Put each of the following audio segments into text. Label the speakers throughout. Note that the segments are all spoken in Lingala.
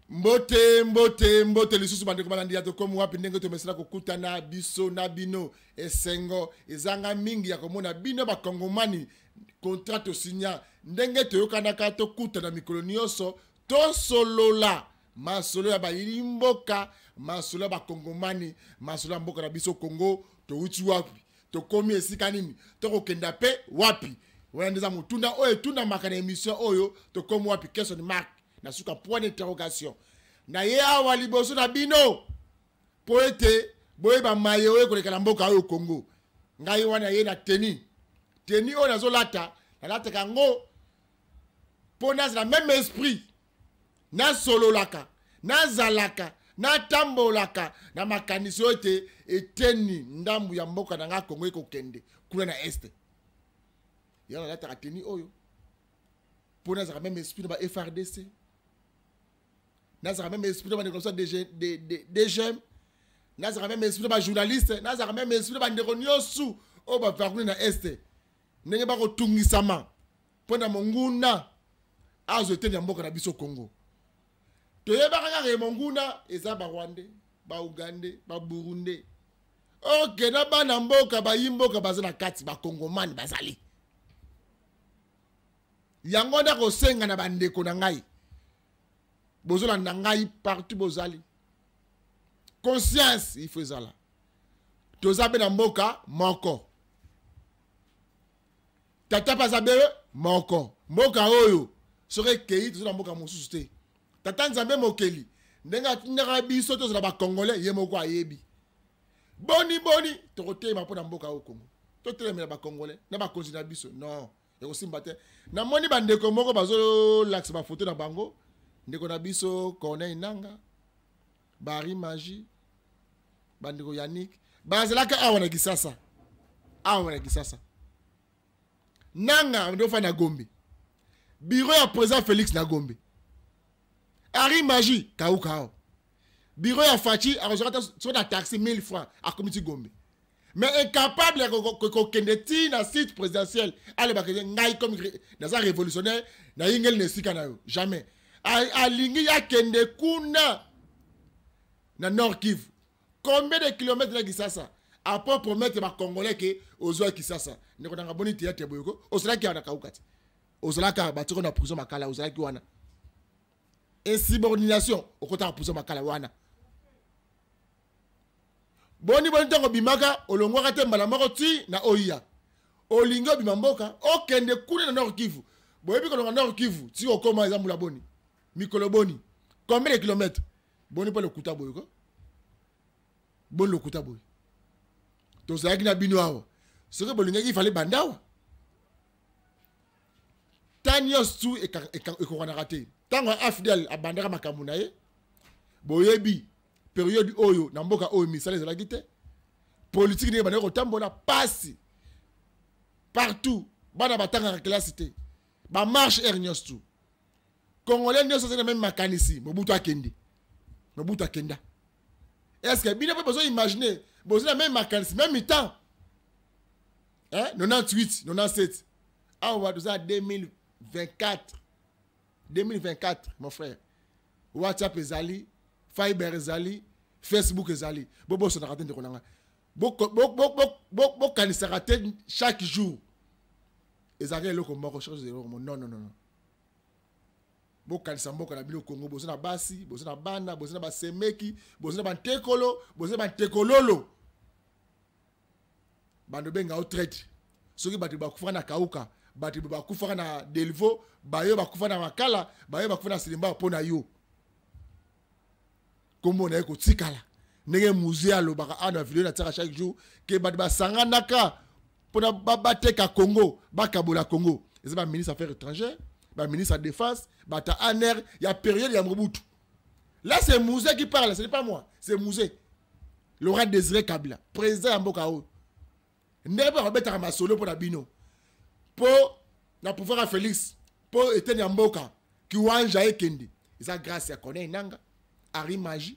Speaker 1: Mbote, mbote, mbote lisusu bandeko balandi ya Tokomi Wapi. Ndenge tomesana kokutana biso na bino, esengo ezanga mingi ya komona bino bakongomani. Contrat tosinya, ndenge toyokanaka, tokutana mikolo nyonso, tosolola masolo ya bayini mboka, masolo ya bakongomani, masolo ya mboka na biso Kongo. Towuti wapi, tokomi esika nini, tokokenda mpe wapi? Wana nde eza motuna oyo etunamaka na émission oyo, Tokomi Wapi question mark na suka point d'interrogation. Na ye awa liboso na bino mpo ete boyeba maye oyo ekoleka na mboka oyo Congo. Ngai wana ye na tenue oyo nazolata, nalataka yango mpo nazala même esprit, nasololaka, nazalaka, natambolaka na makanisi oyo ete eteni ndambu ya mboka na nga Congo ekokende kuna na este. Yango nalataka tenue oyo mpo nazalaka même esprit na ba FARDC, nazalaka même esprit na bandeko na biso DGM, nazalaka même esprit na bajournaliste, nazalaka même esprit na bandeko nyonso oyo bavaka kuna na este, ndenge bakotungisama mpo na monguna azwa eteni ya mboka na biso Congo. Toyebaka kaka ye monguna eza Barwandais, Baugandais, Baburundais. Ok, na bana mboka, bayi mboka baza na kati, bakongomani bazali. Yango nde kosenga na bandeko na ngai, bozolanda ngai partout bozali, conscience il faut ezala. Toza mpe na mboka moko, tata mpe aza be moko. Mboka oyo soki ekei, toza na mboka mosusu te. Tata Nzambe mokeli, ndenge atindaka biso tozala bacongolais, ye moko ayebi boni boni tokotelema mpo na mboka oyo Kongo. Totelemela bacongolais na bakonzi na biso, non, ekosimba te. Namoni bandeko moko bazolakisa bafoto na bango, ndeko na biso Corneille Nanga, Barry Magie, bandeko Yannick, bazalaka awa na Kisasa. Awa na Kisasa, Nanga ndofa na Gombe, bureau ya président Félix na Gombe. Henri Magie kauka awa, bureau ya Fatshi, akozwaka so na taxi 1000 francs, akomi ti Gombe, mais incapable ya kokende ti na site présidentiel. Alobaka ngai comme naza révolutionnaire, nayingeli na esika na yo, jamais. Alingi akende kuna na Nord Kivu, combien de kilomètres na Kisasa, après promettre bacongolais ke ozwa Kisasa. Ndeko nanga, boni théâtre boyoko? Ozalaki awa na Kauka te, ozalaka batiko na prison Makala, ozalaki wana insubordination, okotaka prison Makala wana. Boni boni ntango obimaka, olongwaka te mbala moko ti na oya? Olingi obima mboka, okende kuna na Nord Kivu. Boyebi kolonga Nord Kivu ti okoma eza mbula boni, mikolo boni, combien de kilomètres? Boni mpo lokuta boye ko? Boni lokuta boye? Tozalaki na bino awa. Soki bolingaki, ifale banda awa. Ta nyonso tu ekokanaka te. Ntango AFDL abandaka makambo na ye, boyebi période oyo na mboka oyo misala ezalaki te, politike ndenge bandaki kotambola, pasi partout, bana batangaka kelasi te, bamarche heure nyonso tu. Congolais nyonso azali na même makanisi. Mobutu akende, Mobutu akenda. Est ce que bino mpe bozo imagine boza na même makanisi même temps, hein? 98, 97, awa toza 2024, 2024, mon frère. WhatsApp ezali, Fiber ezali, Facebook ezali. Bobosonaka te, ndeko na ngai, bokanisaka te chaque jour ezalaka eloko moko, chaque jour eloko moko. Non, non, non. Bokanisa mboka na bino Kongo. Boza na basi, boza na bana, boza na basemeki, boza na bantekolo, boza na bantekololo. Bando benga o traître soki bato bakufaka na Kauka, bato bakufaka na Delvaux, bayo bakufa na Makala, bayo bakufa na Selemba mpo na yo. Kombo na ye kotikala ndenge Mzee alobaka awa na video natiaka chaque jour ke bato basanganaka mpona bateka Congo, bakabola Congo, eza baministre affaires étrangères, baministre ya défense, bato ya ANR ya période ya Mobutu. Là, c'est Mzee qui parle, ce n'est pas moi, c'est Mzee Laurent Désiré Kabila, président ya mboka oyo. Ndenge mpe akobetaka masolo mpo na bino, mpo na pouvoir ya Félix, mpo eteni ya mboka kiwanja ekende, eza grâce ya Corneille Nanga, Henri Magie.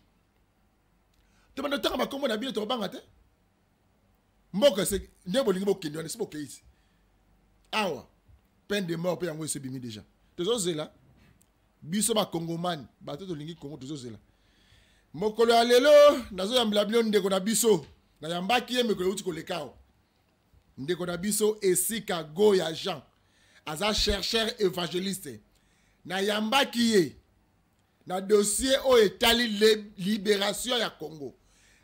Speaker 1: Tobanda totanga bakombo na bino, tokobanga te. Mboka nde bolingi bokende wana, esi bokei ti awa. Peine de mort mpe yango esi ebimi déjà, tozozela. Biso bakongomani, bato tolingi Kongo, tozozela mokolo ya lelo. Nazoyambela bino ndeko na biso, nayambaki ye mikolo euti koleka awa, ndeko na biso Esika Goya Jean, aza chercheur évangéliste. Nayambaki ye na dossier oyo etali libération ya Congo.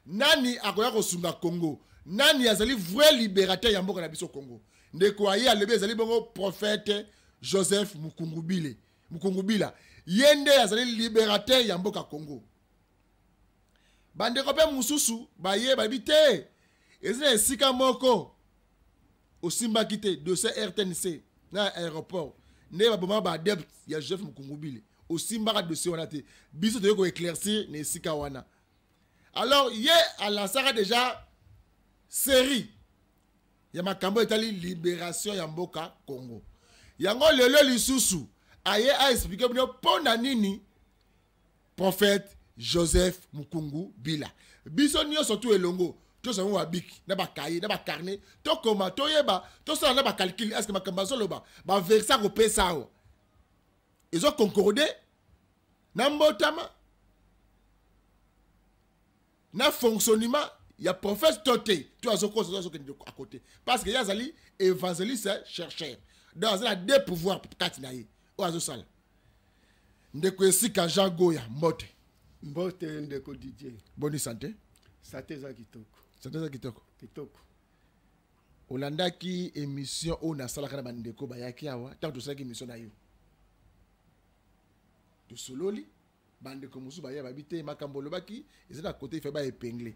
Speaker 1: Nani akoya kosunga Congo? Nani azali vrai libérateur ya mboka na biso Congo? Ndeko aye alobi ezali bongo prophète Joseph Mukungubile, Mukungubila. Ye nde azali libérateur ya mboka Congo. Bandeko mpe mosusu baye bayebi te, eza na esika moko osimbaki te dossier RTNC na aéroport, nde baboma baadepte ya Joseph Mukungubile. Osimbaka dossier wana te, biso toyei koéclaircir na esika wana. Alors ye alansaka déjà série ya makambo etali libération ya mboka Congo. Yango lelo lisusu aye aexpliquer bino mpo na nini prophète Joseph Mukungu Bila. Biso nyonso tu elongo tozango babic na bacahier na bacarnet, tokoma, toyeba, tosala na bacalcul. Est-ce makambo azoloba, baverset akopesa awa, ezoconcorde na mbotama na fonctionnement ya prophète to te, to azokosa, to azokende à côté? Parce que ye azali évangéliste chercheur, donc aza na deux pouvoirs kati na ye oyo azosala. Ndeko Esika Jean Goya, mbote.
Speaker 2: Mbote, ndeko Didier.
Speaker 1: Boni santé?
Speaker 2: Santé eza kitoko.
Speaker 1: Santé eza kitoko.
Speaker 2: Kitoko.
Speaker 1: Olandaki émission oyo nasalaka na bandeko bayaki awa? Ntango tosalaki émission na yo, tosololi, bandeko mosusu baya babi te, makambo olobaki eza na côté ife baépingle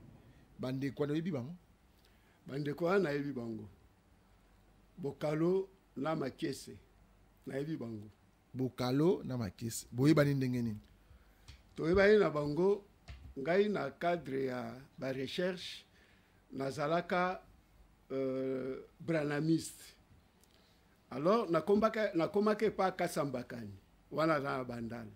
Speaker 1: bandeko wana. Oyebi bango?
Speaker 2: Bandeko wana nayebi bango, Bokalo na Makiese, nayebi bango.
Speaker 1: Bokalo na Makiese, boyebani ndenge nini?
Speaker 2: Toyebani na bango, ngai na cadre ya barecherche nazalaka branhamiste. Alors nakomaka epa Kasambakani wana, aza na Bandale.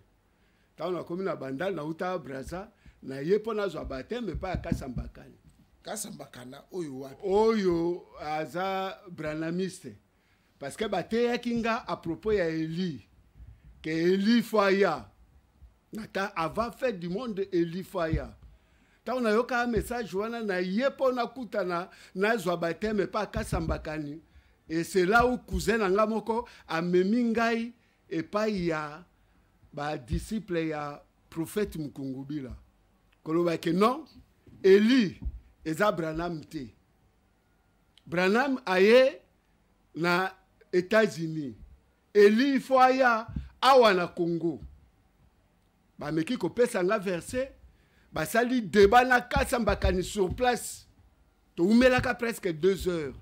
Speaker 2: Ntango nakomi na Bandale, nauta Braza, naye mpo nazwa baptême epai ya Kasambakani.
Speaker 1: Kasambakana oyo wapi?
Speaker 2: Oyo aza branhamiste, parce que bateyaki nga à propos ya Eli, ke Eli faut aya nata avant fin du monde. Eli faut aya. Ntango nayokaka message wana, naye mpo nakutana, nazwa baptême epa Akasambakani. Et c'est là où cousin na nga moko amemi ngai epai ya badisciple ya prophète Mukungubila, koloba ke non, Eli eza Branham te. Branham aye na États-Unis, Eli faut aya awa na Congo. Bameki kopesa nga verset, basali débat na Kasambakani sur place, toumelaka presque 2 heures.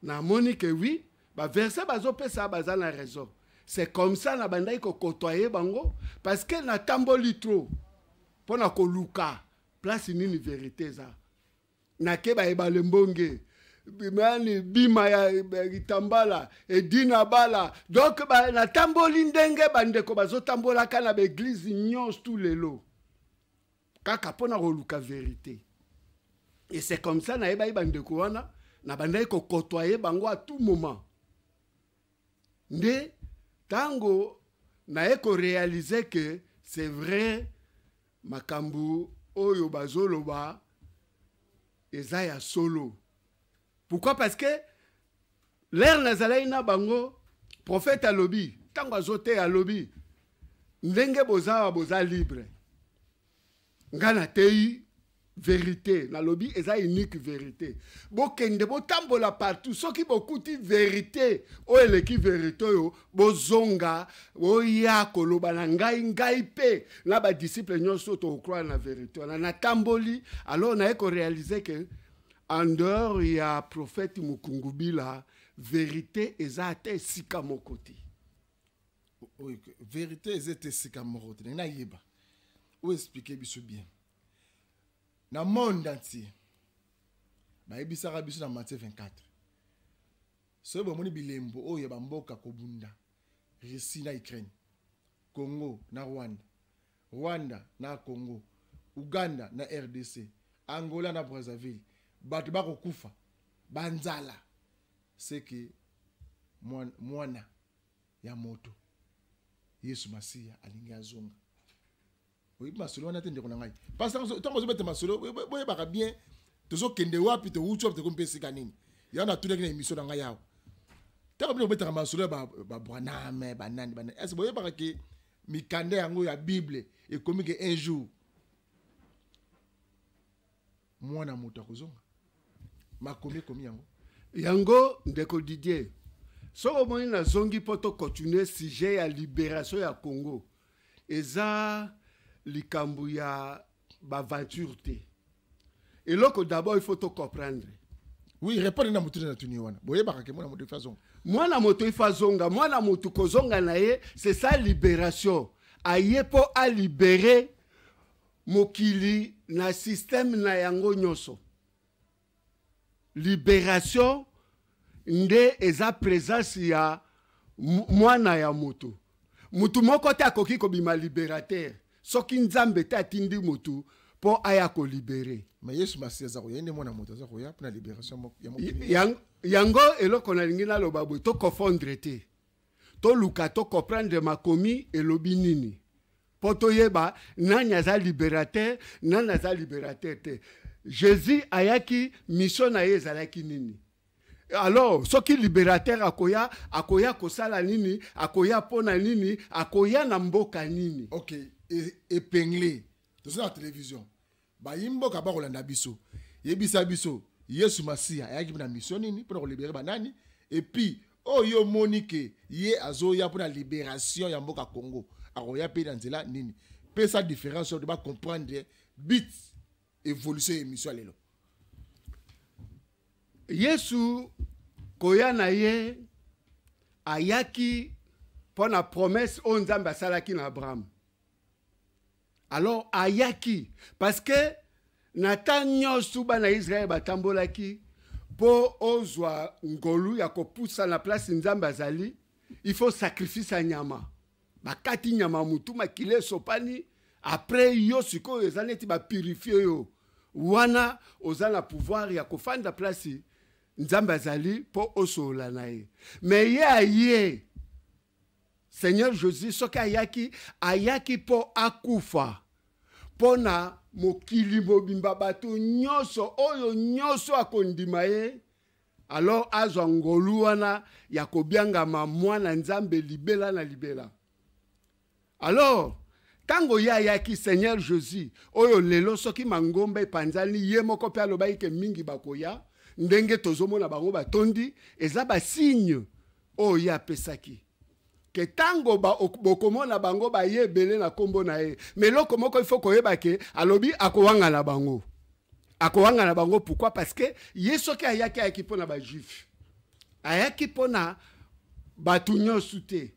Speaker 2: Namoni ke oui, baverset bazopesa, baza na raison. C'est comme ça na bandaki kokotoye bango, parce que natamboli trop mpo na koluka place nini vérité eza. Nakeba ebale mbonge mani bima ya kitambala edina bala. Donc natamboli ndenge bandeko bazotambolaka na baeglize nyonso tu lelo, kaka mpo na koluka vérité. Et c'est comme ça nayebaki bandeko wana, na bandaki kokotoye bango à tout moment. Nde ntango naye koréaliser que c'est vrai, makambo oyo bazoloba eza ya solo. Pourquoi? Parce que l'heure nazalaki na bango, prophète alobi, ntango azoteya, alobi: "Ndenge boza awa, boza libre. Nga nateyi vérité, nalobi eza unique vérité. Bokende, botambola partout, soki bokuti vérité oyo eleki vérité oyo, bozonga, oya koloba na ngai. Ngai mpe na badisciple nyonso tokocroire na vérité wana." Natamboli, alors naye koréaliser ke en dehors ya prophète Mukungubila, vérité eza ata esika moko te.
Speaker 1: Oyo vérité eza ete esika moko te, ndenge nayeba, oyo explique biso bien. Na monde entier bayebisaka biso na Matthieu 24, soki bomoni bilembo oyo ya bamboka kobunda, Russie na Ukraine, Congo na Rwanda, Rwanda na Congo, Uganda na RDC, Angola na Brazzaville, bato bakokufa banzala, seke mwana ya moto. Yesu Masiya alingi azonga. Oyebi masolo wana te, ndeko na ngai. Parce que ntango ozobeta masolo, boyebaka bien tozokende wapi, towuti wapi, tokomi mpe esika nini. Yango natunaki na émission na ngai awa, ntango bino bobetaka masolo ya baBranham, banani banani, est-ce boyebaka ke mikanda yango ya Bible ekomi ke un jour mwana moto akozonga? Makomi ekomi yango.
Speaker 2: Yango, ndeko Didier, soki omoni nazongi mpo tocontinue sujet ya libération ya Congo, eza likambo ya baaventure te. Eloko d'abord il faut tocomprendre.
Speaker 1: Oui, répondre na motu na tuni wana. Boyebaka ke mwana moto il faut azonga?
Speaker 2: Mwana moto il faut azonga. Mwana moto kozonga na ye, c'est ça libération. Aye mpo alibere mokili na système na yango nyonso. Libération nde eza présence ya mwana ya moto. Motu moko te akoki kobima libérateur soki Nzambe te atindi motu mpo aya kolibere.
Speaker 1: Mais Yesu Masiya aza koya, ye nde mwana moto aza koya mpona libération ya mokili.
Speaker 2: Yango eloko nalingi naloba boye: toconfondre te, toluka tocomprendre makomi elobi nini mpo toyeba nani aza libérateur, nani aza libérateur te. Jésus ayaki, mission na ye ezalaki nini? Alors soki libérateur akoya, akoya kosala nini? Akoya mpo na nini? Akoya na mboka nini?
Speaker 1: Ok, épinglé, toza na télévision, bayi mboka bakolanda biso. Yebisa biso, Yesu Masiya ayaki mpona mission nini, mpona kolibere banani? Et puis oyo omoni ke ye azoya mpona libération ya mboka Congo, akoya mpe na nzela nini? Pesa différence oyo bacomprendre but évolution ya émission ya lelo.
Speaker 2: Yesu koya na ye, ayaki mpo na promesse oyo Nzambe asalaki na Abraham. Alors ayaki parce que na ntan nyonso bana Israele batambolaki, mpo ozwa ngolu ya kopusa na place Nzambe azali, il faut sacrifice ya nyama. Bakati nyama mutu, makila esopani. Après yo sikoyo eza neti bapurifie yo, wana oza na pouvoir ya kofanda place Nzambe azali mpo osolola na ye. Mais ye aye, Seigneur Jésus, soki ayaki, ayaki mpo akufa mpo na mokili mobimba, bato nyonso oyo nyonso akondima ye, alors azwa ngolu wana ya kobiangama mwana Nzambe libela na libela. Alors ntango ye ayaki, Seigneur Jésus oyo lelo soki mangomba epanzani, ye moko mpe alobaki ke mingi bakoya. Ndenge tozomona bango batondi, eza basigne oyo ye apesaki ke ntango bokomona bango baye ebele na nkombo na ye. Mais eloko moko il faut koyeba ke alobi akowangana bango. Akowangana bango pourquoi? Parce que ye soki ayaki, ayaki mpo na bajuif, ayaki mpo na bato nyonso te.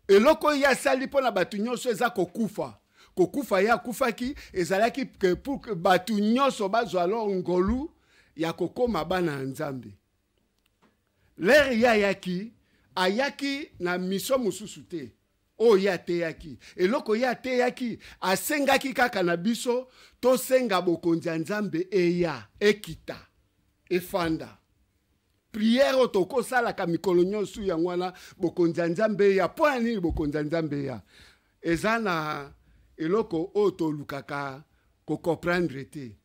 Speaker 2: Eloko oyo ye asali mpo na bato nyonso eza kokufa. Kokufa ye akufaki ezalaki ke pour que bato nyonso bazwa alors ngolu ya kokóma bana ya Nzambe. L'heure ye ayaki, ayaki na mission mosusu te oyo ye ateyaki. Eloko ye ateyaki, asengaki kaka na biso tosenga bokonzi ya Nzambe eya, ekita, efanda. Prière oyo tokosalaka mikolo nyonso yango wana, bokonzi ya Nzambe eya. Mpo na nini bokonzi ya Nzambe eya? Eza na eloko oyo tolukaka kocomprendre te.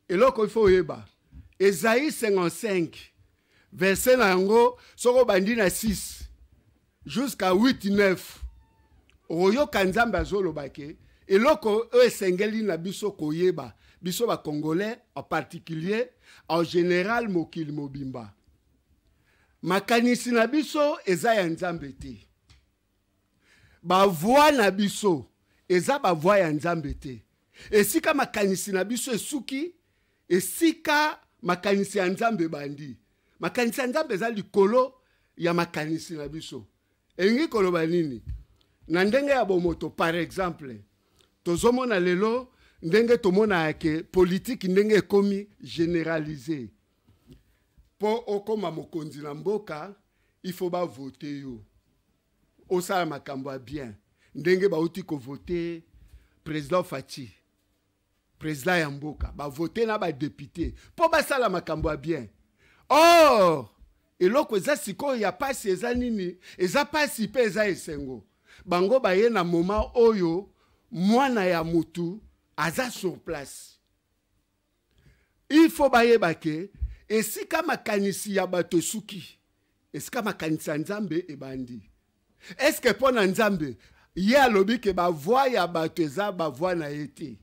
Speaker 2: Eloko il faut oyeba, Esaïe 55, verset na yango soki obandi na 6 jusqu'à 8, 9, okoyoka Nzambe azoloba ke eloko oyo esengeli na biso koyeba, biso bacongolais en particulier, en général mokili mobimba, makanisi na biso eza ya Nzambe te, bavoies na biso eza bavoies ya Nzambe te. Esika makanisi na biso esuki, esika makanisi ya Nzambe ebandi. Makanisi ya Nzambe eza likolo ya makanisi na biso. Elingi koloba nini na ndenge ya bomoto? Par exemple, tozomona lelo ndenge tomonaka ke politike ndenge ekomi généralisé. Mpo okóma mokonzi na mboka, il faut bavote yo, osala makambo ya bien. Ndenge bauti kovote président Fatshi, président ya mboka, bavote na badéputé mpo basala makambo ya bien. Or Eloko eza sikoyo ya pasi eza nini? Eza pasi pe eza esengo. Bango baye na moment oyo mwana ya mutu aza sur place. Il faut bayeba ke esika makanisi ya bato esuki, esika makanisi ya Nzambe ebandi. Est-ce que mpo na Nzambe ye alobi ke ba voix ya bato eza ba voix na ye te?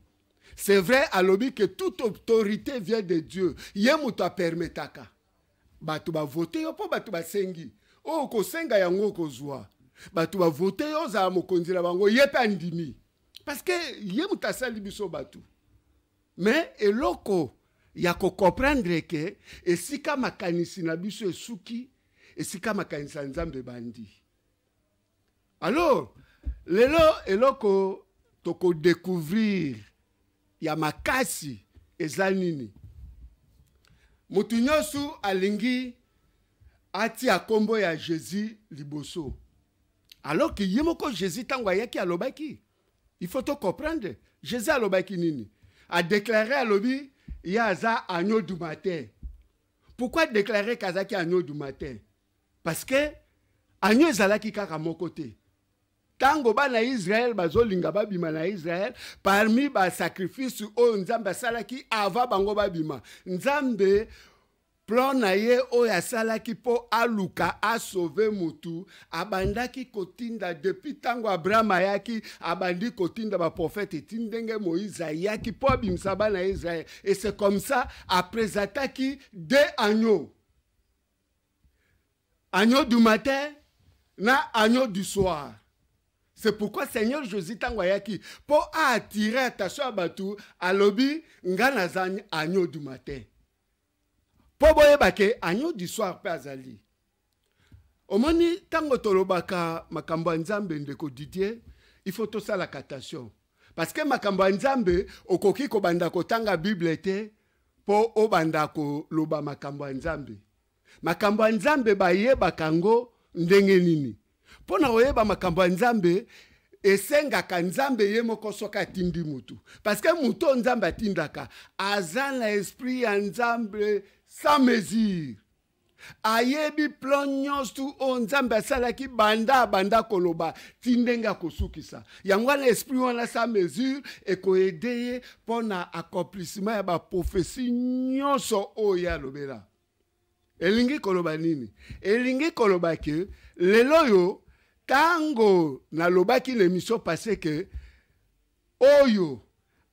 Speaker 2: C'est vrai, alobi ke toute autorité vient de Dieu. Ye moto apermetaka bato bavote yo mpo bato basengi oyo okosenga yango okozwa. Bato bavote yo ozala mokonzi na bango, ye mpe andimi parce que ye moto asali biso bato. Mais eloko ya kocomprendre ke esika makanisi na biso esuki, esika makanisi ya Nzambe ebandi. Alors lelo eloko tokodécouvrir ya makasi eza nini? Motu nyonso alingi atia kombo ya Jésus liboso, alors que ye moko Jésus ntango ayaki alobaki, il faut to comprendre Jésus alobaki nini? A déclaré, alobi ye aza agneau du matin. Pourquoi déclarer qu'azaki agneau du matin? Parce que agneau ezalaki kaka moko te. Tango bana Israël bazolinga babima na Israël, parmi ba sacrifice oyo Nzambe asalaki avant bango babima, Nzambe plan na ye oyo asalaki po aluka asauve mutu, abandaki kotinda depuis tango Abraham ayaki, abandi kotinda ba prophète ti ndenge Moïse ayaki po abimisa bana Israël. Et c'est comme ça apresentaki deux agneaux, agneau du matin na agneau du soir. C'est pourquoi Seigneur Jésus tango ayaki po a attirer attention ya batu, alobi nga naza agneau du matin. Po boyeba ke agneau du soir pe azali. Omoni tango tolobaka makambo ya Nzambe ndeko Didier, il faut tosalaka attention. Parce que makambo ya Nzambe okoki kobanda kotanga Bible te po obanda koloba makambo ya Nzambe. Makambo ya Nzambe bayebaka ngo ndenge nini? Mpo na koyeba makambo ya Nzambe esengaka Nzambe ye moko soki atindi mutu. Parce que mutu oyo Nzambe atindaka aza na esprit ya Nzambe sans mesure. Ayebi plan nyonso oyo Nzambe asalaki banda abanda koloba ti ndenge akosukisa. Yango wana esprit wana sans mesure ekoede ye mpo na accomplissement ya ba prophétie nyonso oyo ye alobela. Elingi koloba nini? Elingi koloba ke lelo oyo tango nalobaki na émission passée ke oyo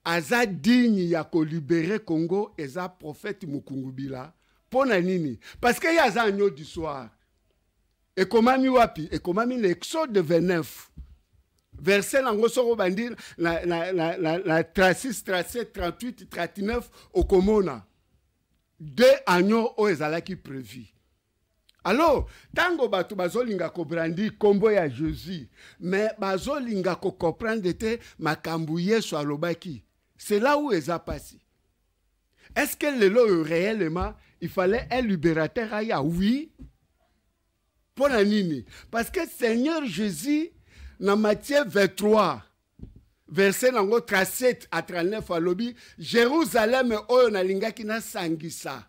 Speaker 2: aza digne ya kolibere Congo eza prophète Mukungubila. Mpo na nini? Parce que ye aza agneau du soir. Ekomami wapi? Ekomami na Exode 29. Verset nango soko bandi na 36, 37, 38, 39 okomona deux agneaux oyo ezalaki prévu. Alors, tango bato bazolinga kobrandi kombo ya Jésus, mais bazolinga ko comprendre te makambo Yesu alobaki. C'est là où eza pasi. Est-ce que lelo oyo réellement il fallait un libérateur aya? Oui. Pona nini? Parce que Seigneur Jésus na Matthieu 23 verset nango 37 à 39 alobi Jérusalem oyo nalingaki nasangisa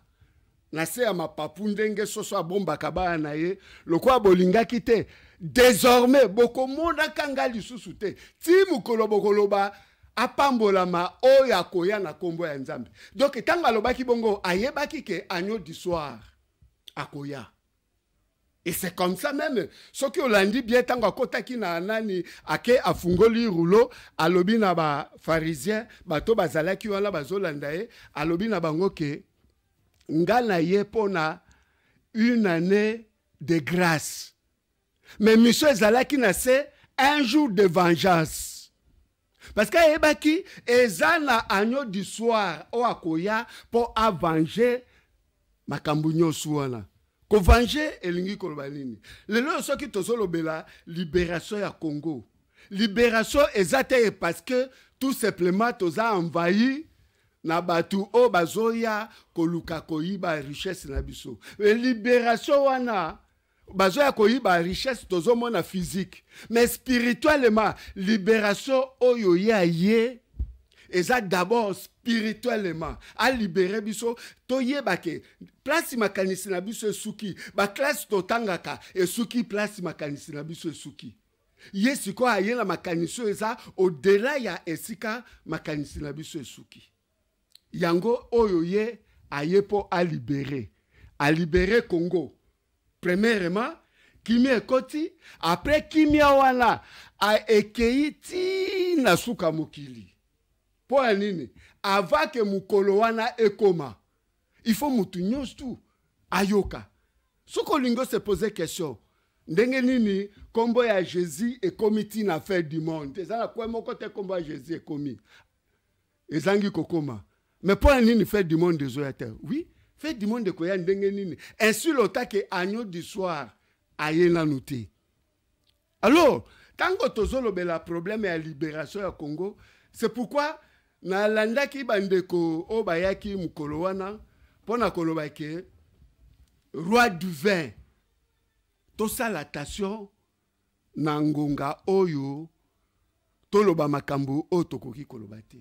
Speaker 2: na se ya mapapu ndenge soso abombaka bana na ye, lokola bolingaki te, désormais bokomonaka nga lisusu te ti mokolo bokoloba apambolama oyo akoya na kombo ya Nzambe. Donc ntango alobaki bongo ayebaki ke agneau du soir akoya. Et c'est comme ça même, soki olandi bien tango akotaki na nani ake afungoli rouleau, alobi na ba pharisien bato bazalaki wana bazolanda ye, alobi na bango ke nga na ye pona une année de grâce. Mais mission ezalaki na se un jour de vengeance. Parce que ayebaki eza na agneau du soir oyo akoya po avenger makambo nyonso wana. Kovange elingi koloba nini? Lelo soki tozolobela libération ya Congo, libération eza te parce que tout simplement toza envahi na bato oyo bazoya koluka koyiba richesse na biso. Mais libération wana bazoya koyiba richesse tozomona physique, mais spirituellement libération oyo ya ye eza d'abord spirituellement alibere biso, toyeba ke place makanisi na biso esuki, baklasse totangaka esuki, place makanisi na biso esuki. Ye sikoyo aye na makanisi oyo eza au-delà ya esika makanisi na biso esuki. Yango oyo ye aye mpo alibere, alibere Congo. Premièrement, kimia ekoti, après kimia wana ekei ti na suka mokili. Mpo ya nini? Avant ke mokolo wana ekoma, il faut mutu nyonso tu ayoka. Soki olingi ose poser question, ndenge nini kombo ya Jésus ekomi ti na fin du monde? Eza na coin moko te kombo ya Jésus ekomi, ezangi kokoma. Mais mpo ya nini fin du monde ezoya te? Oui, fin du monde ekoya ndenge nini? Ainsi longtemps que agneau du soir aye nanu te. Alors ntango tozolobela problème ya libération ya Congo, c'est pourquoi nalandaki bandeko oyo bayaki mokolo wana mpo na koloba ke roi du vin, tosala attention na ngonga oyo toloba makambo oyo tokoki koloba te.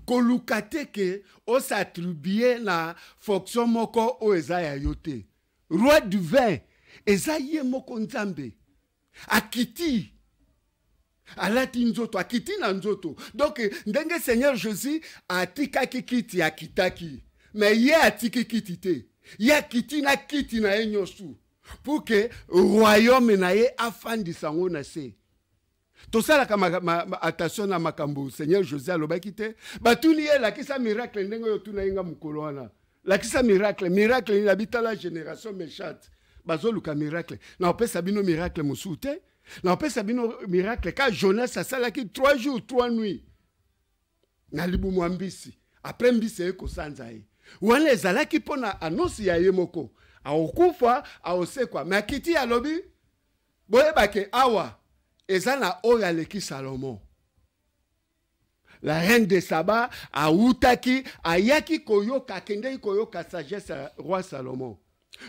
Speaker 2: Koluka te ke os'attribue na fonction moko oyo eza ya yo te. Roi du vin eza ye moko Nzambe. Akiti, alati nzoto, akiti na nzoto. Donc ndenge Seigneur Jésus atikaki kiti, akitaki, mais ye atiki kiti te, ye akiti na kiti na ye nyonso pour que royaume na ye afandisa yango na se. Tosalaka attention na makambo Seigneur Jésus alobaki te. Batuni ye, lakisa miracle, ndenge oyo tuna ye nga mokolo wana, lakisa miracle. Miracle nini? Abitala génération méchante bazoluka miracle, na opesa bino miracle mosusu te, na opesa bino miracle ka Jonas asalaki 3 jours 3 nuits na libumu ya mbisi, après mbisi eye kosanza ye. Wana ezalaki mpo na annonce ya ye moko, akokufa, akosekwa. Me akiti, alobi, boyebake awa eza na oyo aleki Salomon. La reine de Saba awutaki, ayaki koyoka, akendeki koyoka sagesse ya roi Salomon.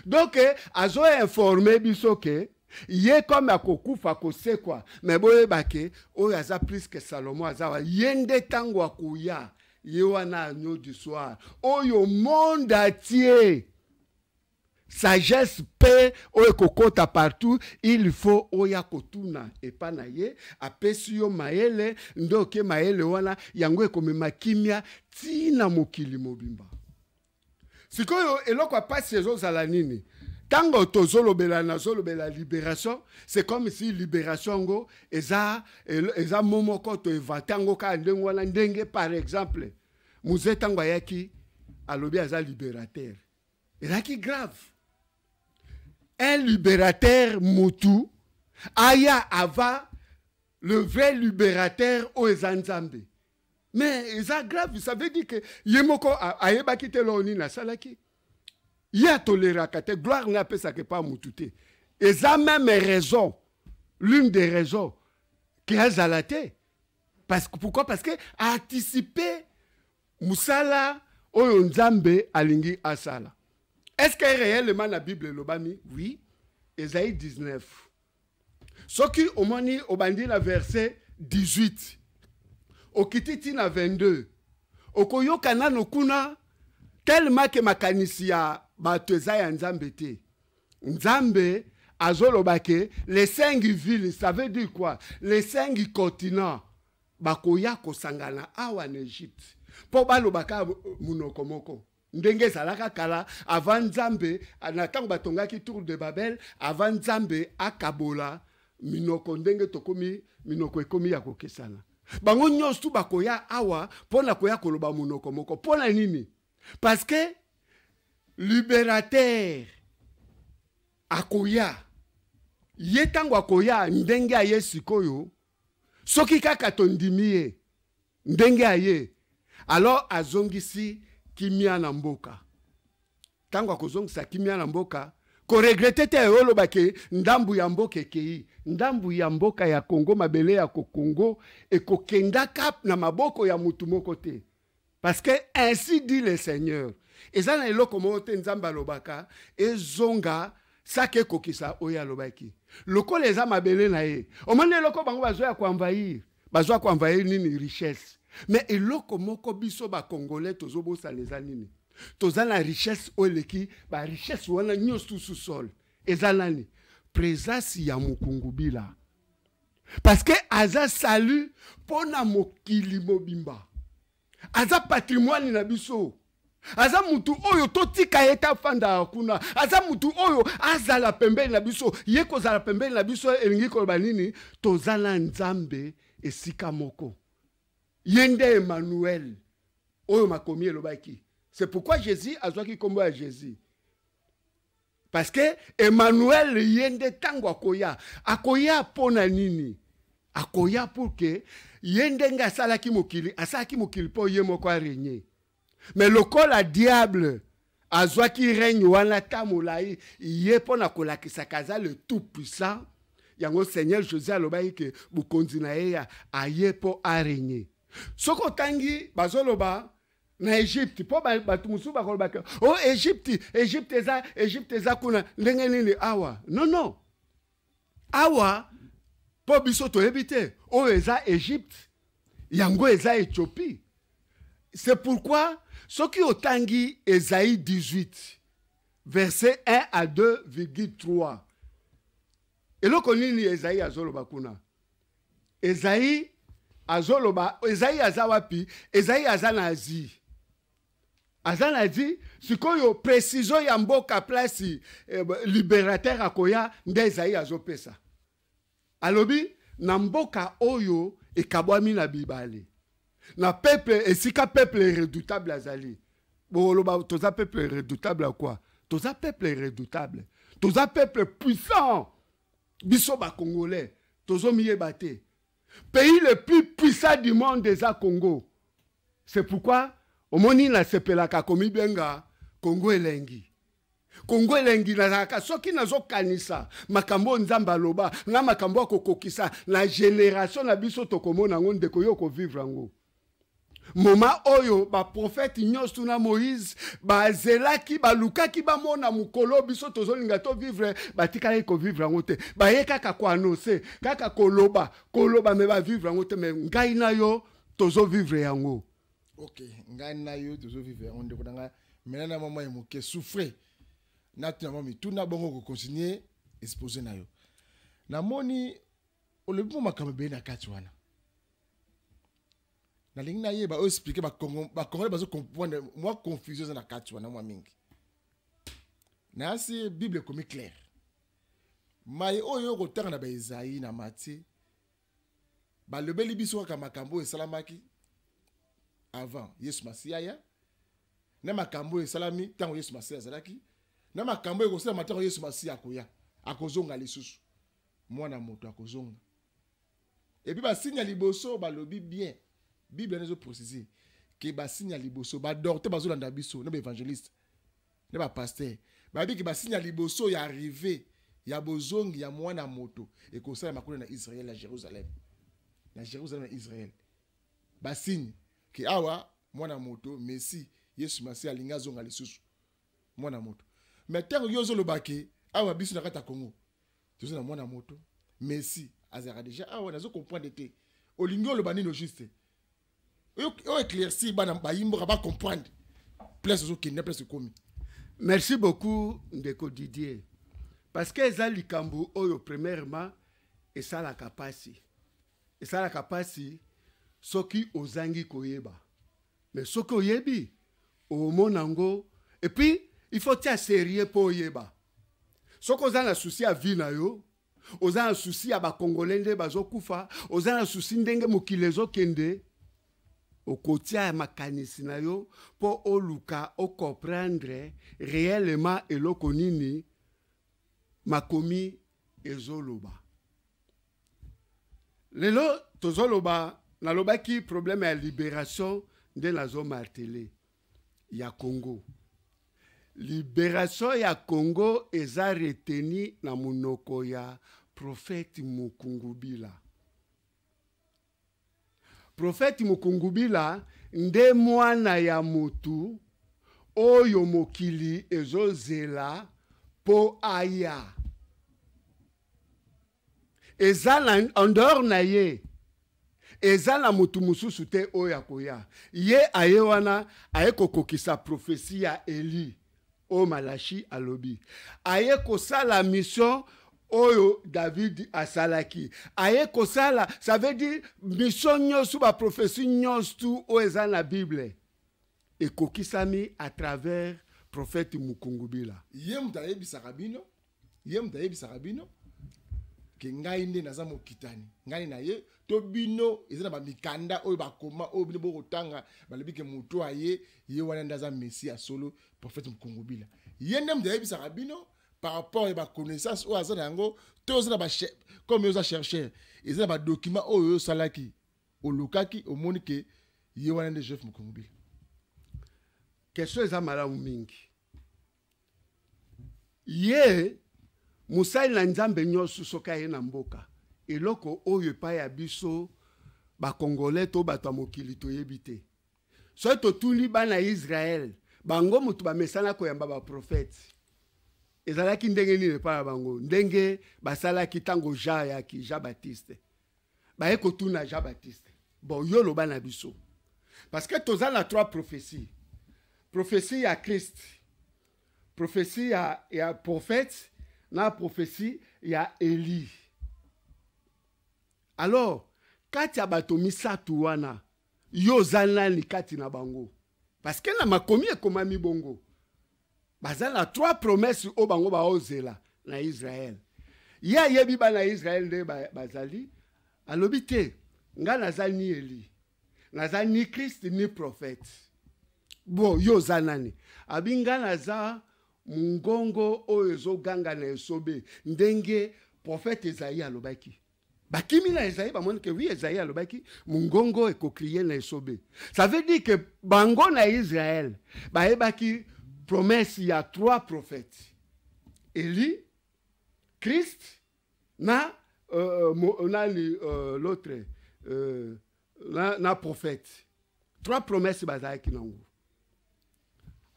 Speaker 2: Donc azo informe biso ke ye comme akokufa, akosekwa, me boyeba ke oyo aza plus que Salomon aza wa ye nde ntango akoya, ye wana agneau du soir oyo monde atie sagesse mpe oyo ekokɔta partout. Il faut oya kotuna epa na ye, apesi yo mayele nde oke mayele wana, yango ekomema kimia ntina mokili mobimba. Sikoyo eloko ya pasi ezozala nini? Ntango tozolobela, nazolobela libération, c'est comme si libération yango eza mo moko toinvente yango kaka ndenge wana. Ndenge par exemple Mzee ntango ayaki, alobi aza libérateur, ezalaki grave. Un libérateur, mutu aya avant le vrai libérateur oyo eza Nzambe, mais eza grave. Ça veut dire que ye moko ayebaki te eloko nini asalaki. Ye atoleraka te gloire ne apesaka epa mutu te. Eza même raison, l'une des raisons ke azala te. Parce que, pourquoi? Parce que aanticipe mosala oyo Nzambe alingi asala. Est ce que réellement na Bible elobami? Oui, Esaïe 19, soki omoni obandi na verset 18, okiti ti na 22, okoyoka nano kuna tellement ke makanisi ya bato eza ya Nzambe te. Nzambe azoloba ke les cinq villes, ça veut dire quoi? Les cinq continents bakoya kosangana awa na Egypte mpo balobaka monoko moko, ndenge ezalaka kala avant Nzambe, na ntango batongaki tour de Babel, avant Nzambe akabola minoko ndenge tokomi, minoko ekomi ya kokesana. Bango nyonso tu bakoya awa mpo na koya koloba monoko moko. Mpo na nini? Parce que libérateur akoya. Ye ntango akoya, ndenge aye sikoyo, soki kaka tondimi ye ndenge aye, alors azongisi kimia na mboka. Ntango akozongisa kimia na mboka, koregretter te oloba ke ndambu ya mboka ekei. Ndambu ya mboka ya Kongo, mabele ya Kongo ekokendaka na maboko ya mutu moko te, parce que ainsi dit le Seigneur, eza na eloko moko te Nzambe alobaka ezonga saka ekokisa oyo alobaki. Lokola eza mabele na ye, omoni eloko bango bazwa ya koenvahir, bazwa koenvahir nini? Richesse. Mais eloko moko biso bacongolais tozobosana eza nini? Toza na richesse oyo eleki barichesse wana nyonso sous-sol. Eza nani? Présence ya Mukungubila. Parce que aza salut mpona mokili mobimba. Aza patrimoine na biso. Aza mutu oyo totika ye te afandaka kuna. Aza mutu oyo azala pembeni na biso. Ye kozala pembeni na biso elingi koloba nini? Toza na Nzambe esika moko. Ye nde Emmanuel oyo makomi elobaki. C'est pourquoi Jésus azwaki kombo ya Jésus. Parce que Emmanuel ye nde ntango akoya, akoya mpo na nini? Akoya pour que ye ndenge asalaki mokili, asalaki mokili mpo ye moko arégner. Mais lokola diable azwaki règne wana ta molai, ye mpo na kolakisaka aza le tout puissant, yango Seigneur Jésus alobaki ke bokonzi na ye ya aye mpo arégner. Soki otangi bazoloba na Egypte, mpo bato mosusu bakolobaka o Egypte, Egypte eza, Egypte eza kuna, ndenge nini awa? Non, non, awa mpo biso toyebi te oyo eza Egypte, yango eza Éthiopie. C'est pourquoi soki otangi Esaïe 18 verset 1 à 2,3, eloko nini Esaïe azoloba kuna? Esaïe azoloba, Esaïe aza wapi? Esaïe aza na Asie. Aza na Asie, sikoyo précision ya mboka place libérateur akoya nde Esaïe azopesa. Alobi na mboka oyo ekabwami na bibale, na peuple esika peuple redoutable azali. Boloba toza peuple redoutable à quoi? Toza peuple redoutable, toza peuple puissant. Biso ba Congolais tozomiyeba te. Pays le plus puissant du monde eza Congo. C'est pourquoi omoni nasepelaka komibenga Congo elengi. Congo elengi nazalaka soki nazokanisa makambo oyo Nzambe aloba na makambo akokokisa na génération na biso, tokomona yango ndeko, yo okovivre yango. Moma oyo baprofete nyonso na Moïse bazelaki, balukaki bamona mokolo biso tozolinga tovivre, batikalaki kovivre yango te. Baye kaka koannonce, kaka koloba koloba, me bavivre yango te. Me ngai na yo tozovivre yango.
Speaker 1: Ok, ngai na yo tozovivre yango. Ndeko na ngai, mena na mama ya moke souffre natuna mwa mituna bongo kocontinue exposé na yo. Namoni olobi mwa makambo ebele na kati wana. Nalingi nayeba oyo explique bacongolais bazocomprendre mwa confusion eza na kati wana mwa mingi. Nayasi Bible ekomi claire, mai oyo okotanga na baEsaïe na Matthieu, balobeli biso kaka makambo oyo esalamaki avant Yesu Masiya ya, na makambo oyo esalami ntango Yesu Masiya azalaki, na makambo oyo ekosalama ntango Yesu Masiya akoya, akozonga lisusu, mwana moto akozonga. Et puis basigne ya liboso balobi bien, Bible wana ezoprécise ke basigne ya liboso, badocteur bazolanda biso na baévangéliste na bapasteur, bayebi ke basigne ya liboso ya arrivée ya bozongi ya mwana moto ekosalama kuna na Israël, na Jérusalem, na Jérusalem na Israël. Basigne ke awa mwana moto, Messie Yesu Masiya alingi azonga lisusu, mwana moto. Mais ntango yo ozoloba ke awa biso na kati ya Congo toza na mwana moto, Messie azalaka déjà awa, nazo comprendre te. Olingi oloba nini au juste? Oyo éclaircir bana bayimboka bacomprendre place ozokende, place ekomi.
Speaker 2: Merci beaucoup, ndeko Didier, parce que eza likambo oyo premièrement esalaka pasi, esalaka pasi soki ozangi koyeba. Mais soki oyebi, omona yango. Et puis il faut tia sérieux mpo oyeba. Soki oza na souci ya vie na yo, oza na souci ya bacongolais nde bazokufa, oza na souci ndenge mokili ezokende, okotia makanisi na yo mpo oluka ocomprendre réellement eloko nini makomi ezoloba. Lelo tozoloba, nalobaki problème ya libération nde nazomarteler ya Congo. Libération ya Congo eza retenu na monoko ya prophète Mukungubila. Prophète Mukungubila nde mwana ya motu oyo mokili ezozela mpo aya. Eza na en dehors na ye. Eza na motu mosusu te oyo akoya. Ye aye wana aye kokokisa prophetie ya Elie oyo Malachi alobi. Aye kosala mission oyo David asalaki. Aye kosala, ça veut dire mission nyonso, ba prophetie nyonso oyo eza na Bible ekokisami à travers prophète Mukungubila.
Speaker 1: Ye moto ayebisaka bino, ye moto ayebisaka bino ke ngai nde naza mokitani, ngai na ye to bino eza na bamikanda oyo bakoma oyo bino bokotanga, balobi ke moto aye ye wana nde aza messie ya solo, prophète Mukungubila. Ye nde moto ayebisaka bino par rapport ya baconnaissance oyo aza na yango, to oza na ba comme oza chercheur, eza na badocument oyo osalaki, olukaki, omoni ke ye wana nde Joseph Mukungubila.
Speaker 2: Question eza malamu mingi. Ye mosali na Nzambe nyonso soki aye na mboka, eloko oyo epai ya biso bakongolais to bato ya mokili toyebi te. Soki totuni bana ya Israël, bango moto bamesana koyamba baprofete, ezalaki ndenge nini epai ya bango? Ndenge basalaki ntango Jean ayaki, Jean Baptiste. Baye kotuna Jean Baptiste, bon yo loba na biso, parce que toza na trois prophéties. Prophétie ya Christ, prophétie ya prophète na prophétie ya Élie. Alors kati ya bato misato wana, yo oza nani kati na bango? Parce que na makomi ekomami bongo, baza na trois promesses oyo bango baozela na Israël. Ye ayebi bana Israël nde bazali, alobi te nga naza ni Élie, naza ni Christ ni prophète. Bon, yo oza nani? Abi nga naza mongongo oyo ezoganga na esobe, ndenge prophète Esaïe alobaki. Bakimi na Esaïe, bamoni ke oui, Esaïe alobaki mongongo ekokrie na esobe. Ça veut dire que bango na Israël bayebaki promesse ya trois prophètes, Élie, Christ na nani, l'autre, na prophète. Trois promesses bazalaki nango.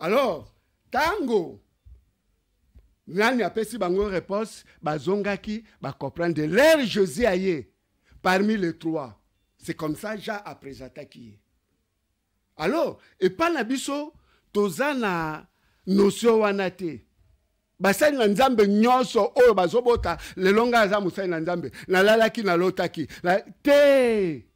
Speaker 2: Alors tango nani apesi bango réponse, bazongaki ba comprendre leur Jésus aye parmi les trois. C'est comme ça Jean a présenté qui. Alors et pas na biso toza na notion wana te. Basali na Nzambe nyonso oyo bazobota lelo nga aza mosali na Nzambe, nalalaki nalotaki na te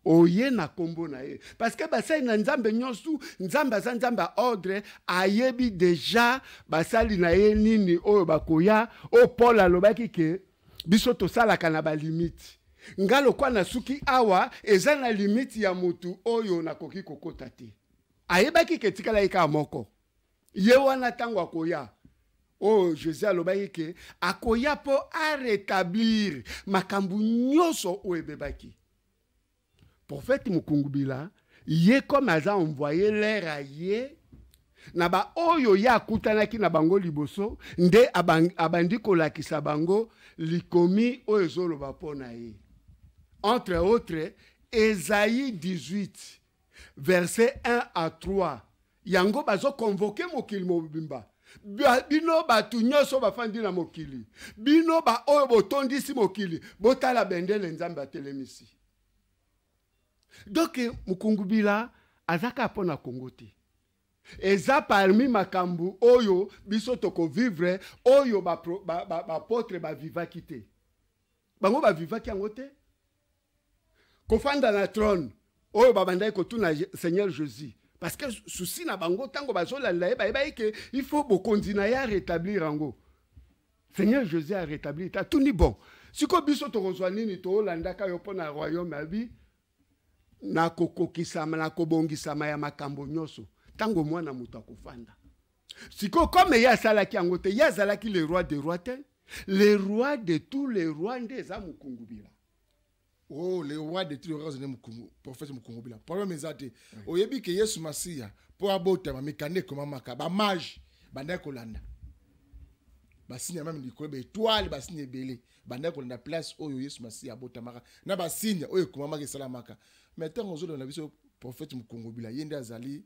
Speaker 2: oye na kombo na ye, parce que basali na Nzambe nyonso, Nzambe aza Nzambe ya ordre, ayebi déjà basali na ye nini oyo bakoya. Oyo Paul alobaki ke biso tosalaka na ba limite. Nga lokwa na suki awa eza na limite ya motu oyo nakoki kokota te. Ayebaki ke tikalaki kaka moko. Ye wana tango akoya, oyo Jésus alobaki ke akoya po a rétablir makambo nyonso oyo ebebaki. Prophète Mukungubila, ye comme aza envoyé l'air a ye, na ba oyo ye akutanaki na bango liboso, nde abandi kolakisa bango likomi oyo ezoloba mpo na ye. Entre autres, Esaïe 18, verset 1 à 3. Yango bazo convoquer mokili mobimba. Bino batu nyonso bafandi na mokili, bino ba oyo botondisi mokili, botala bendele Nzambe atelemisi. Donc Mukungubila azaka mpo na Congo te. Eza parmi makambo oyo biso tokovivre, oyo ba apôtre bavivaki te. Bango bavivaki yango te. Kofanda na trône oyo babandaki kotuna Seigneur Jésus, parce que souci na bango tango bazolanda ye, bayebaki ke il faut bokonzi na ye a rétablir yango. Seigneur Jésus a rétabli ta tuni bon. Siko biso tokozwa nini tolandaka yo mpo na royaume abi na kokokisama na kobongisama ya makambo nyonso ntango mwana moto akofanda. Siko comme ye asalaki yango te, ye azalaki le roi des rois te, le roi de tous les rois nde eza Mukungubila.
Speaker 1: Oh, le roi de tous les rois nde Mukungu, prophète Mukungubila. Problème eza te. Oyebi ke Yesu Masiya po abotama mikanda ekomamaka, ba mage bandaki kolanda. Basigne même likolo ba étoile, basigne ebele. Bandaki kolanda place oyo Yesu Masiya abotamaka na basigne oyo ekomamaka esalamaka. Mais ntango ozolanda biso prophète Mukungubila, ye nde azali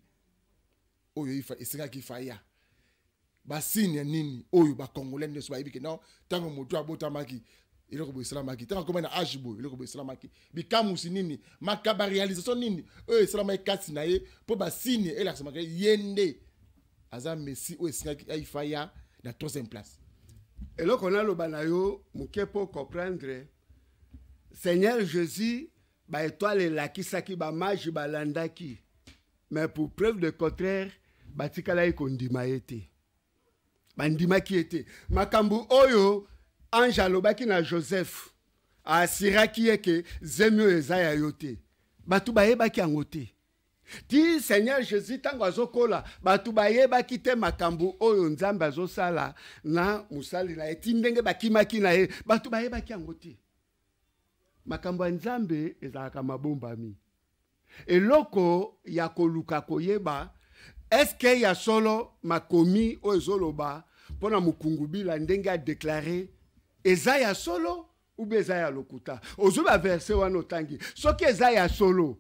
Speaker 1: oyo esengaki faya. Basigne nini oyo ba Congolais nyonso bayebi ke non, ntango moto abotamaki Eloko boye esalamaki ntango akomaki na age boye, eloko boye esalamaki, bikamwisi nini, makaba, réalisation nini oyo esalamaki kati na ye mpo basigne elakisamaka ye nde aza messie oyo esengaki aifa ya na troisième place.
Speaker 2: Eloko naloba na yo moke mpo comprendre Seigneur Jésus, baétoile elakisaki, bamage balandaki, mais pour preuve de contraire batikalaki kondima ye te, bandimaki ye te. Makambo oyo ange alobaki na Joseph, asiraki ye ke zemi oyo eza ya yo te, bato bayebaki yango te. Ti Seigneur Jésus ntango azokola, bato bayebaki te makambo oyo Nzambe azosala na mosali na ye. Ti ndenge bakimaki na ye, bato bayebaki yango te. Makambo ya Nzambe ezalaka mabombami. Eloko ya koluka koyeba, eske ya solo makomi oyo ezoloba mpo na Mukungubila ndenge adeklare eza ya solo ube eza ya lokuta? Ozwi baverse wana otangi, soki eza ya solo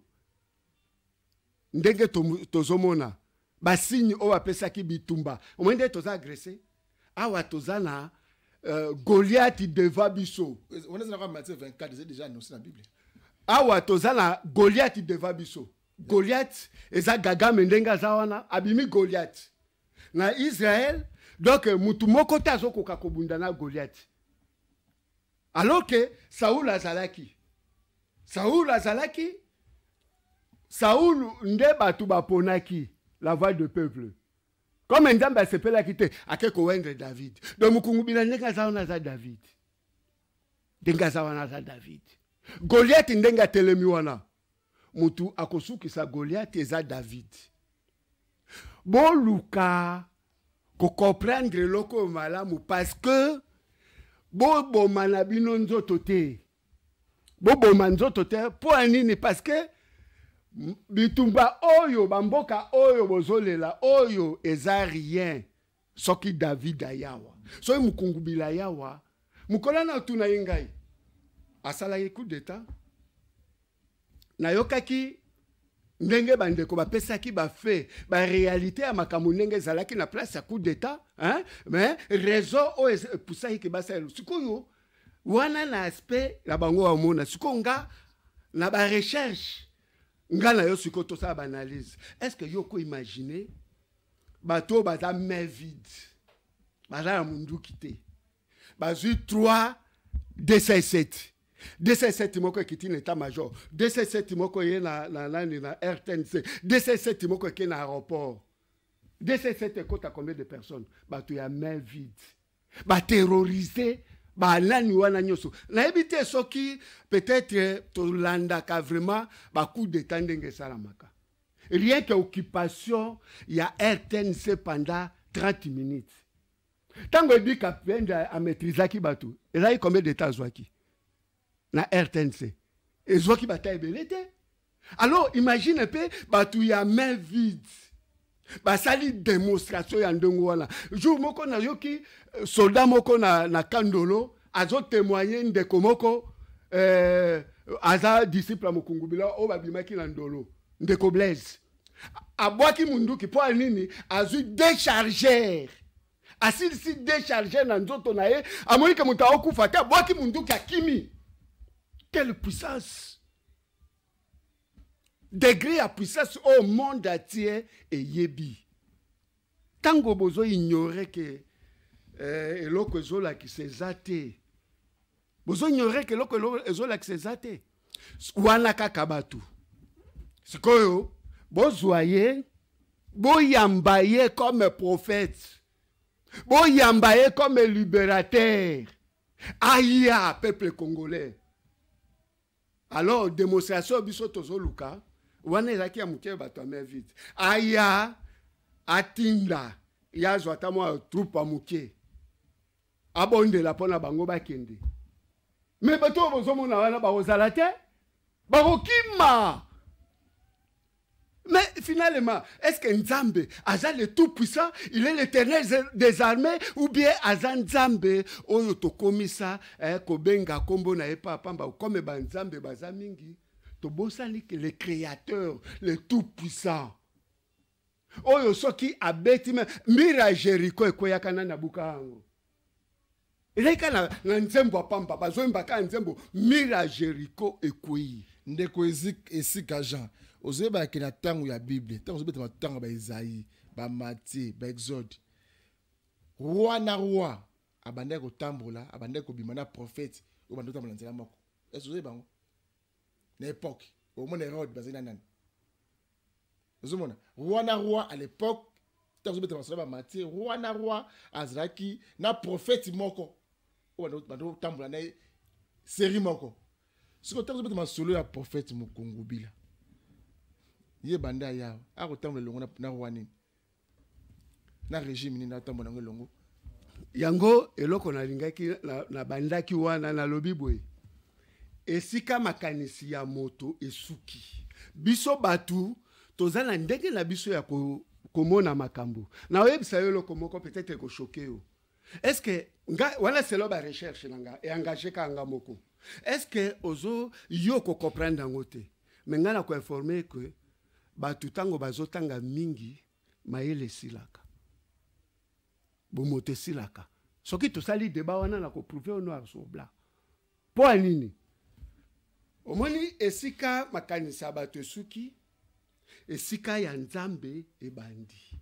Speaker 2: ndenge tozomona basigne oyo apesaki bitumba, omoi nde toza agressé awa, toza na Goliath devant biso.
Speaker 1: Wana ezalaka Matthieu 24, eza déjà annoncé na Bible.
Speaker 2: Awa toza na Goliath devant biso. Goliath eza Kagame ndenge aza wana, abimi Goliath na Israel. Donc mutu moko te azokoka kobunda na Goliath, alors que Saul azalaki, Saul azalaki, Saul nde bato baponaki, la voix de peuple. Comme Nzambe asepelaki te, ake koendre David. Donc Mukungubila ndenge aza wana aza David, ndenge aza wana aza David. Goliath ndenge atelemi wana, mutu akosukisa Goliath eza David. Boluka kocomprendre eloko oyo malamu, parce que boboma na bino nzoto te, boboma nzoto te. Mpo ya nini? Parce que bitumba oyo, bamboka oyo bozolela oyo eza rien soki David ayawa, soki Mukungubila ayawa. Mokolo na otuna ye ngai asalaki coup d'état, nayokaki ndenge bandeko bapesaki bafe baréalité ya makambo ndenge ezalaki na place ya coup d'état, hein? Mais raison oyo epusaki ke basala sikoyo wana na aspect na bango bamona sikoyo, nga na barecherche nga na yo sikoyo tosala baanalyse. Est ce que yo koimagine bato oyo baza main vide, baza na munduki te, bazwi 3 207 207 moko ekiti na état major, 207 moko ye na nani, na RTNC, 207 moko eke na aéroport, 207 ekota combien de personnes? Bato ya main vide baterrorize banani wana nyonso. Nayebi te soki peut-être tolandaka vraiment bacoup d'état ndenge esalamaka. Rien que occupation ya RTNC pendant 30 minutes, ntango ebika pende amaîtrisaki bato, ezalaki combien d'état azwaki na RTNC? Ezwaki bata ebele te. Alors imagine mpe bato ya main vide basali démonstration ya ndenge wana. Jour moko nayoki soldat moko na Kandolo azotémoigne, ndeko moko aza disciple ya Mokungubila oyo babimaki na Ndolo, ndeko Blaise, abwaki munduki mpo ya nini? Azwi déchargeur, asilisi déchargeur na nzoto na ye, amoni ke moto akokufa te, abwaki munduki, akimi. Quelle puissance! Degré ya puissance oyo monde entier eyebi. Ntango bozoignore ke eloko ezolakisa eza te, bozoignore ke eloko ezolakisa eza te wana kaka bato sikoyo bozwa ye, boyamba ye comme prophète, boyamba ye comme libérateur, aya peuple congolais. Alors démonstration biso tozoluka wana ezalaki ya moke, bato ya main vide. Aya atinda ye azwa ata mwa troupe ya moke, abondela mpo na bango bakende. Me bato oyo bozomona wana bakozala te, bakokima. Mais finalement, est-ce que Nzambe aza le tout puissant, il est l'Éternel des armées, ou bien aza Nzambe oyo tokomisa kobenga kombo na ye pa pamba, comme ba Nzambe baza mingi, tobosani que le créateur, le tout puissant, oyo soki abeti me mur ya Jéricho ekweyaka, nani abuka yango? Ezalaki kaka na, na nzembo ya pamba, bazoyemba kaka nzembo mur ya Jericho ekwei.
Speaker 1: Ndeko Esika Jean, ozoyeba ke na ntango ya Bible, ntango ozobeta matango ya ba Esaïe, ba Matthieu, ba Exode, roi na roi abandaki kotambola, abandaki kobima na prophète oyo banda kotambola nzela moko. Est-ce ozoyeba yango? Na époque, omona Hérode bazali na nani? Ozomona roi na roi à l'époque, ntango ozobeta masolo ya ba Matthieu, roi na roi azalaki na prophète moko oyo banda kotambola na ye série moko. Sikoyo ntango ozobeta masolo ya prophète Mukungubila, ye banda ya akotambola elongo na roi nini, na régime nini atambola yango elongo?
Speaker 2: Yango eloko nalingaki nabandaki wana, nalobi boye, esika makanisi ya moto esuki, biso bato toza na ndenge na biso ya komona makambo. Naoyebisa yo eloko moko, peut-être ekochoquer yo. Est-ce que nga wana, selon ba recherche na nga, e engage kaka nga moko, est-ce que ozo yo kocomprendre yango te? Mais nga na koinforme ke bato ntango bazotanga mingi, mayele esilaka, bomoto esilaka. Soki tosali débat wana, na koprouver au noir sur blanc. Mpo ya nini? Omoni, esika makanisi ya bato esuki, esika ya Nzambe ebandi.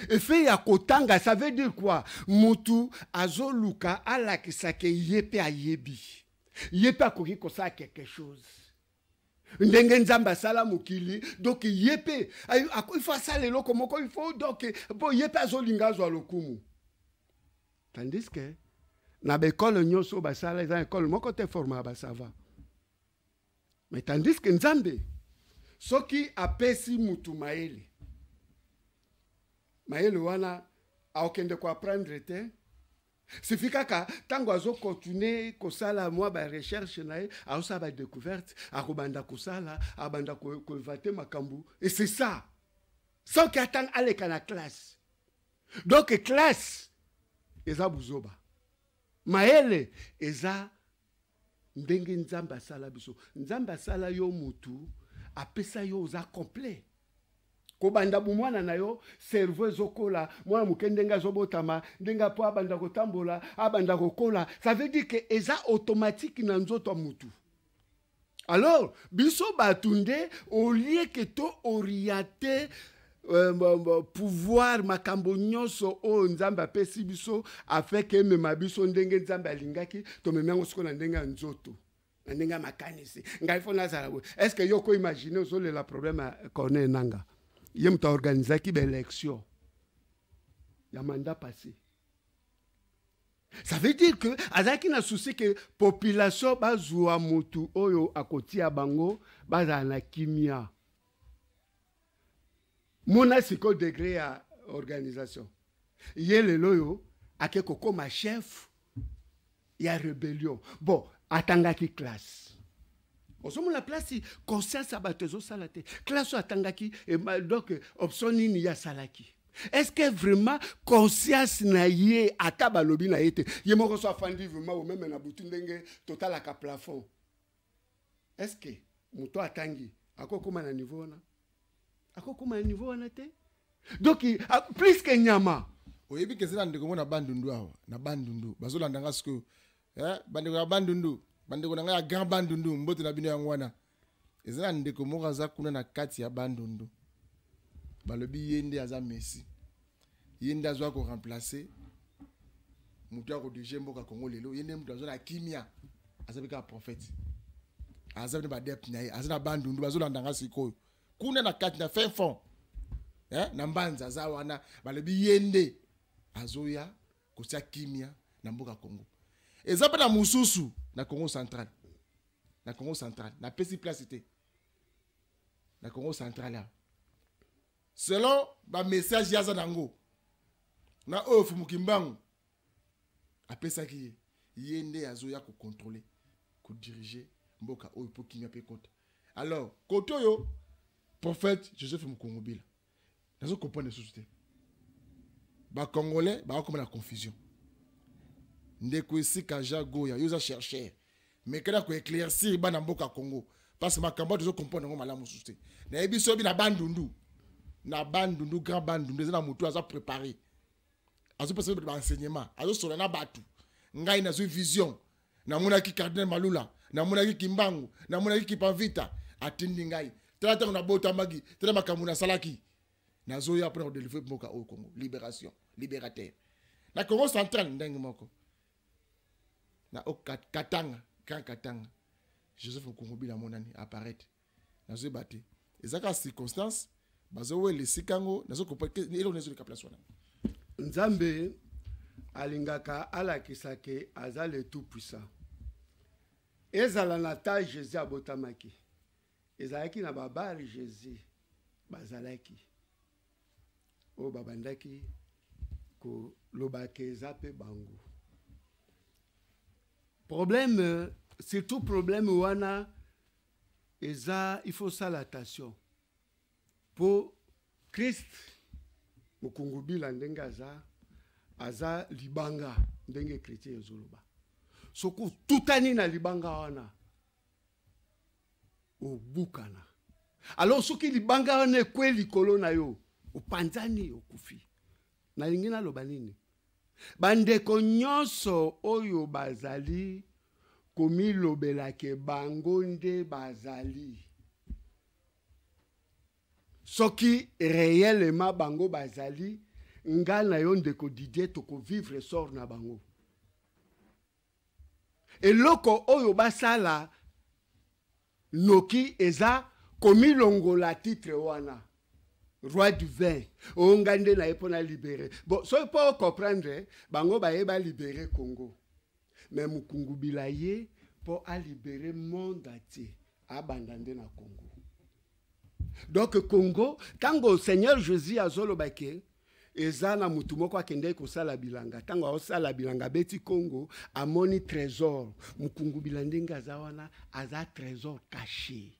Speaker 2: Effet ya kotanga, ça veut dire quoi? Mutu azoluka alakisaka ye mpe ayebi, ye mpe akoki kosala quelque chose ndenge Nzambe asala mokili. Donc ye mpe il faut asala eloko moko, il faut donc mpo ye mpe azolinga azwa lokumu. Tandis que na baekole nyonso oyo basala, eza ekole moko te formaka basavant. Mais tandis que Nzambe, soki apesi mutu mayele, mayele wana akokende koapprendre te. Suffit kaka ntango azocontinue kosala mwa barecherche na ye, azosala badécouverte, akobanda kosala, abanda koinventer makambo, et c'est ça, sans que atanga, aleka na classe. Donc classe eza buzoba, mayele eza ndenge Nzambe asala biso. Nzambe asala yo mutu, apesa yo, oza complet. Kobanda bomwana na yo, cerveau ezokola. Mwana moke, ndenge azobotama, ndenge mpo abanda kotambola, abanda kokola, ça veut dire que eza automatique na nzoto ya mutu. Alors biso bato nde, au lieu que to oriente pouvoir, makambo nyonso oyo Nzambe apesi biso, afin ke emema biso ndenge Nzambe alingaki, tomemi yango sikoyo na ndenge ya nzoto, na ndenge ya makanisi. Ngai fo nazala boye. Est ce que yo koimagine ozolela problème ya Corneille Nanga? Ye moto aorganizaki baélection ya mandat passé. Ça veut dire que azalaki na souci ke population bazwa motu oyo akotia bango bazala na kimia. Mona sikoyo degré ya organisation. Ye lelo oyo ake kokóma chef ya rébellion. Bon, atangaki classe. Ozomona place conscience ya bato ezosala te. Classe oyo atangaki, donc option nini ye asalaki? Est ce que vraiment conscience na ye, ata balobi na ye te, ye moko so afandi vraiment omeme na butu ndenge totalaka plafond, est ce que moto atangi akokóma na niveau wana? Akokóma na niveau wana te. Donc plus que nyama.
Speaker 1: Oyebi ke eza na ndeko mo na Bandundu awa, na Bandundu bazolanda nga sikoyo, eh, bandeko ya Bandundu, bandeko na ngai ya grand Bandundu, mbote na bino. Yango wana eza na ndeko moko aza kuna na kati ya Bandundu, balobi ye nde aza messie, ye nde azwa koremplacer moto ya kodirige mboka Kongo lelo. Ye nde moto azwa na kimia, aza mpe kaka prophète, aza mpe baadepte na ye, aza na Bandundu, bazolanda nga sikoyo kuna na kati na fin fond, eh, na Mbanza. Aza wana, balobi ye nde azoya kotia kimia na mboka Congo. Eza mpe na mosusu na Congo Central, na Congo Central, napesi place te, na Congo Central awa, selon bamessage ye aza nango na oyo Fumuki Mbangu apesaki ye, ye nde azoya kocontrôler, kodirige mboka oyo mpo kimia mpe ekota. Alors kote oyo prophète Joseph Mukungubila, nazo comprendre lisusu te. Bacongolais bakokoma na confusion. Ndeko Esika Jean Goya, yo oza chercheur, mais kaka koéclaircir bana mboka Congo, parce que makambo tozo comprendre yango malamu mosusu te. Nayebi soki na Bandundu, na Bandundu, grand Bandundu, eza na motu aza préparé. Azopesa bato baenseignement, azosola na bato. Ngai nazwi vision, namonaki cardinal Malula, namonaki Kimbangu, namonaki Kipanvita. Atindi ngai, tala ntango nabotamaki, tala makambo nasalaki, nazoya mpona kodelivre mboka oyo Congo, libération, libérateur. Na Congo central ndenge moko, na Katanga, Grand Katanga, Joseph Mukungubila amonani apparaître. Nazoyeba te, eza kaka circonstance, bazowela esika yango, nazokomprendre eloko nazoleka place wana.
Speaker 2: Nzambe alingaka alakisa ke aza le tout puissant. Ezala na ta Jésus abotamaki, ezalaki na babare Jésus bazalaki oyo babandaki kolobaka, eza mpe bango problème. Surtout problème wana eza, il faut sala attention, mpo Christ Mokungubila ndenge aza libanga, ndenge chrétien ezoloba, soki otutani na libanga wana, obukana. Alors soki libanga wana ekwe likolo na yo, opanzani, okufi. Nalingi naloba nini? Bandeko nyonso oyo bazali komilobelake bango nde bazali, soki réellement bango bazali, nga na yo ndeko Didier tokovivre sort na bango. Eloko oyo basala noki eza komilongola titre wana, roi du vin, oyo ngai nde naye mpo na libérer. Bon, soki mpo ocomprendre bango, baye balibérer Congo, mais Mukungubila ye mpo alibérer monde entier, abanda nde na Congo. Donc Congo, ntango Seigneur Jésus azoloba ke eza na mutu moko akendeki kosala bilanga, ntango aosala bilanga, abeti Congo, amoni trésor. Mukungubila ndenge aza wana, aza trésor caché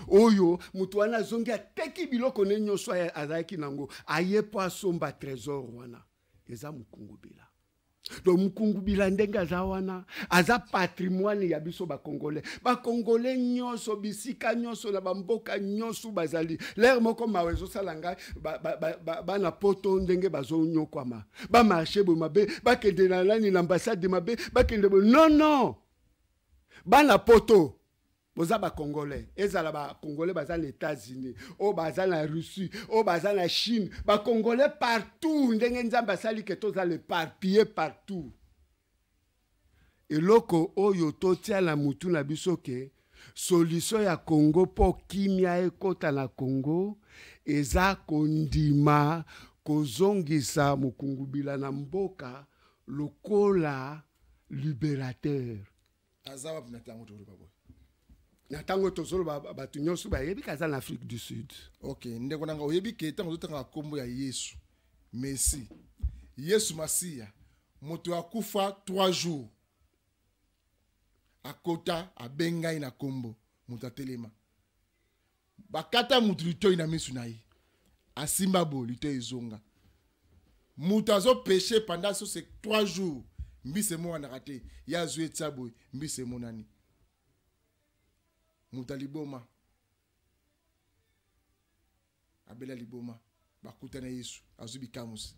Speaker 2: oyo moto wana azongi, ateki biloko ne nyonso azalaki nango, aye mpo asomba trésor wana, eza Mukungubila. Donc Mukungubila ndenge aza wana, aza patrimoine ya biso Bakongolais. Bakongolais nyonso, bisika nyonso, na bamboka nyonso bazali. Lere moko mawa ezosala ngai, bana Poto ndenge bazonyokwama, bamarche boye mabe, bakende na nani, na ambassade mabe, bakende boye. Non, non, bana Poto boza Bacongolais, ezala Bacongolais baza na États-Unis, oyo baza na Russie, oyo baza na Chine, Bacongolais partout, ndenge Nzambe asali ke tozala éparpillé partout. Eloko oyo totia na mutu na biso ke solution ya Congo mpo kimia ekɔta na Congo eza kondima kozongisa Mokungubila na mboka lokola libérateur.
Speaker 1: Aza wapi na ntango toloba boye?
Speaker 2: Na ntango tozoloba, bato nyonso bayebi ke aza na Afrique du Sud.
Speaker 1: Ok, ndeko nanga, oyebi ke ntango ozotangaka nkombo ya Yesu Messi, Yesu Masiya, moto akufa 3 jours, akota, abengai na nkombo, moto atelema. Bakata moto litoi na misu na ye, asimba boye, litoi ezonga. Moto azopêche pendant so c'est 3 jours, mbisi emonanaka te, ye azwi etia boye, mbisi emonani. Moto aliboma, abela liboma, bakutana Yesu, azwi bikamusi.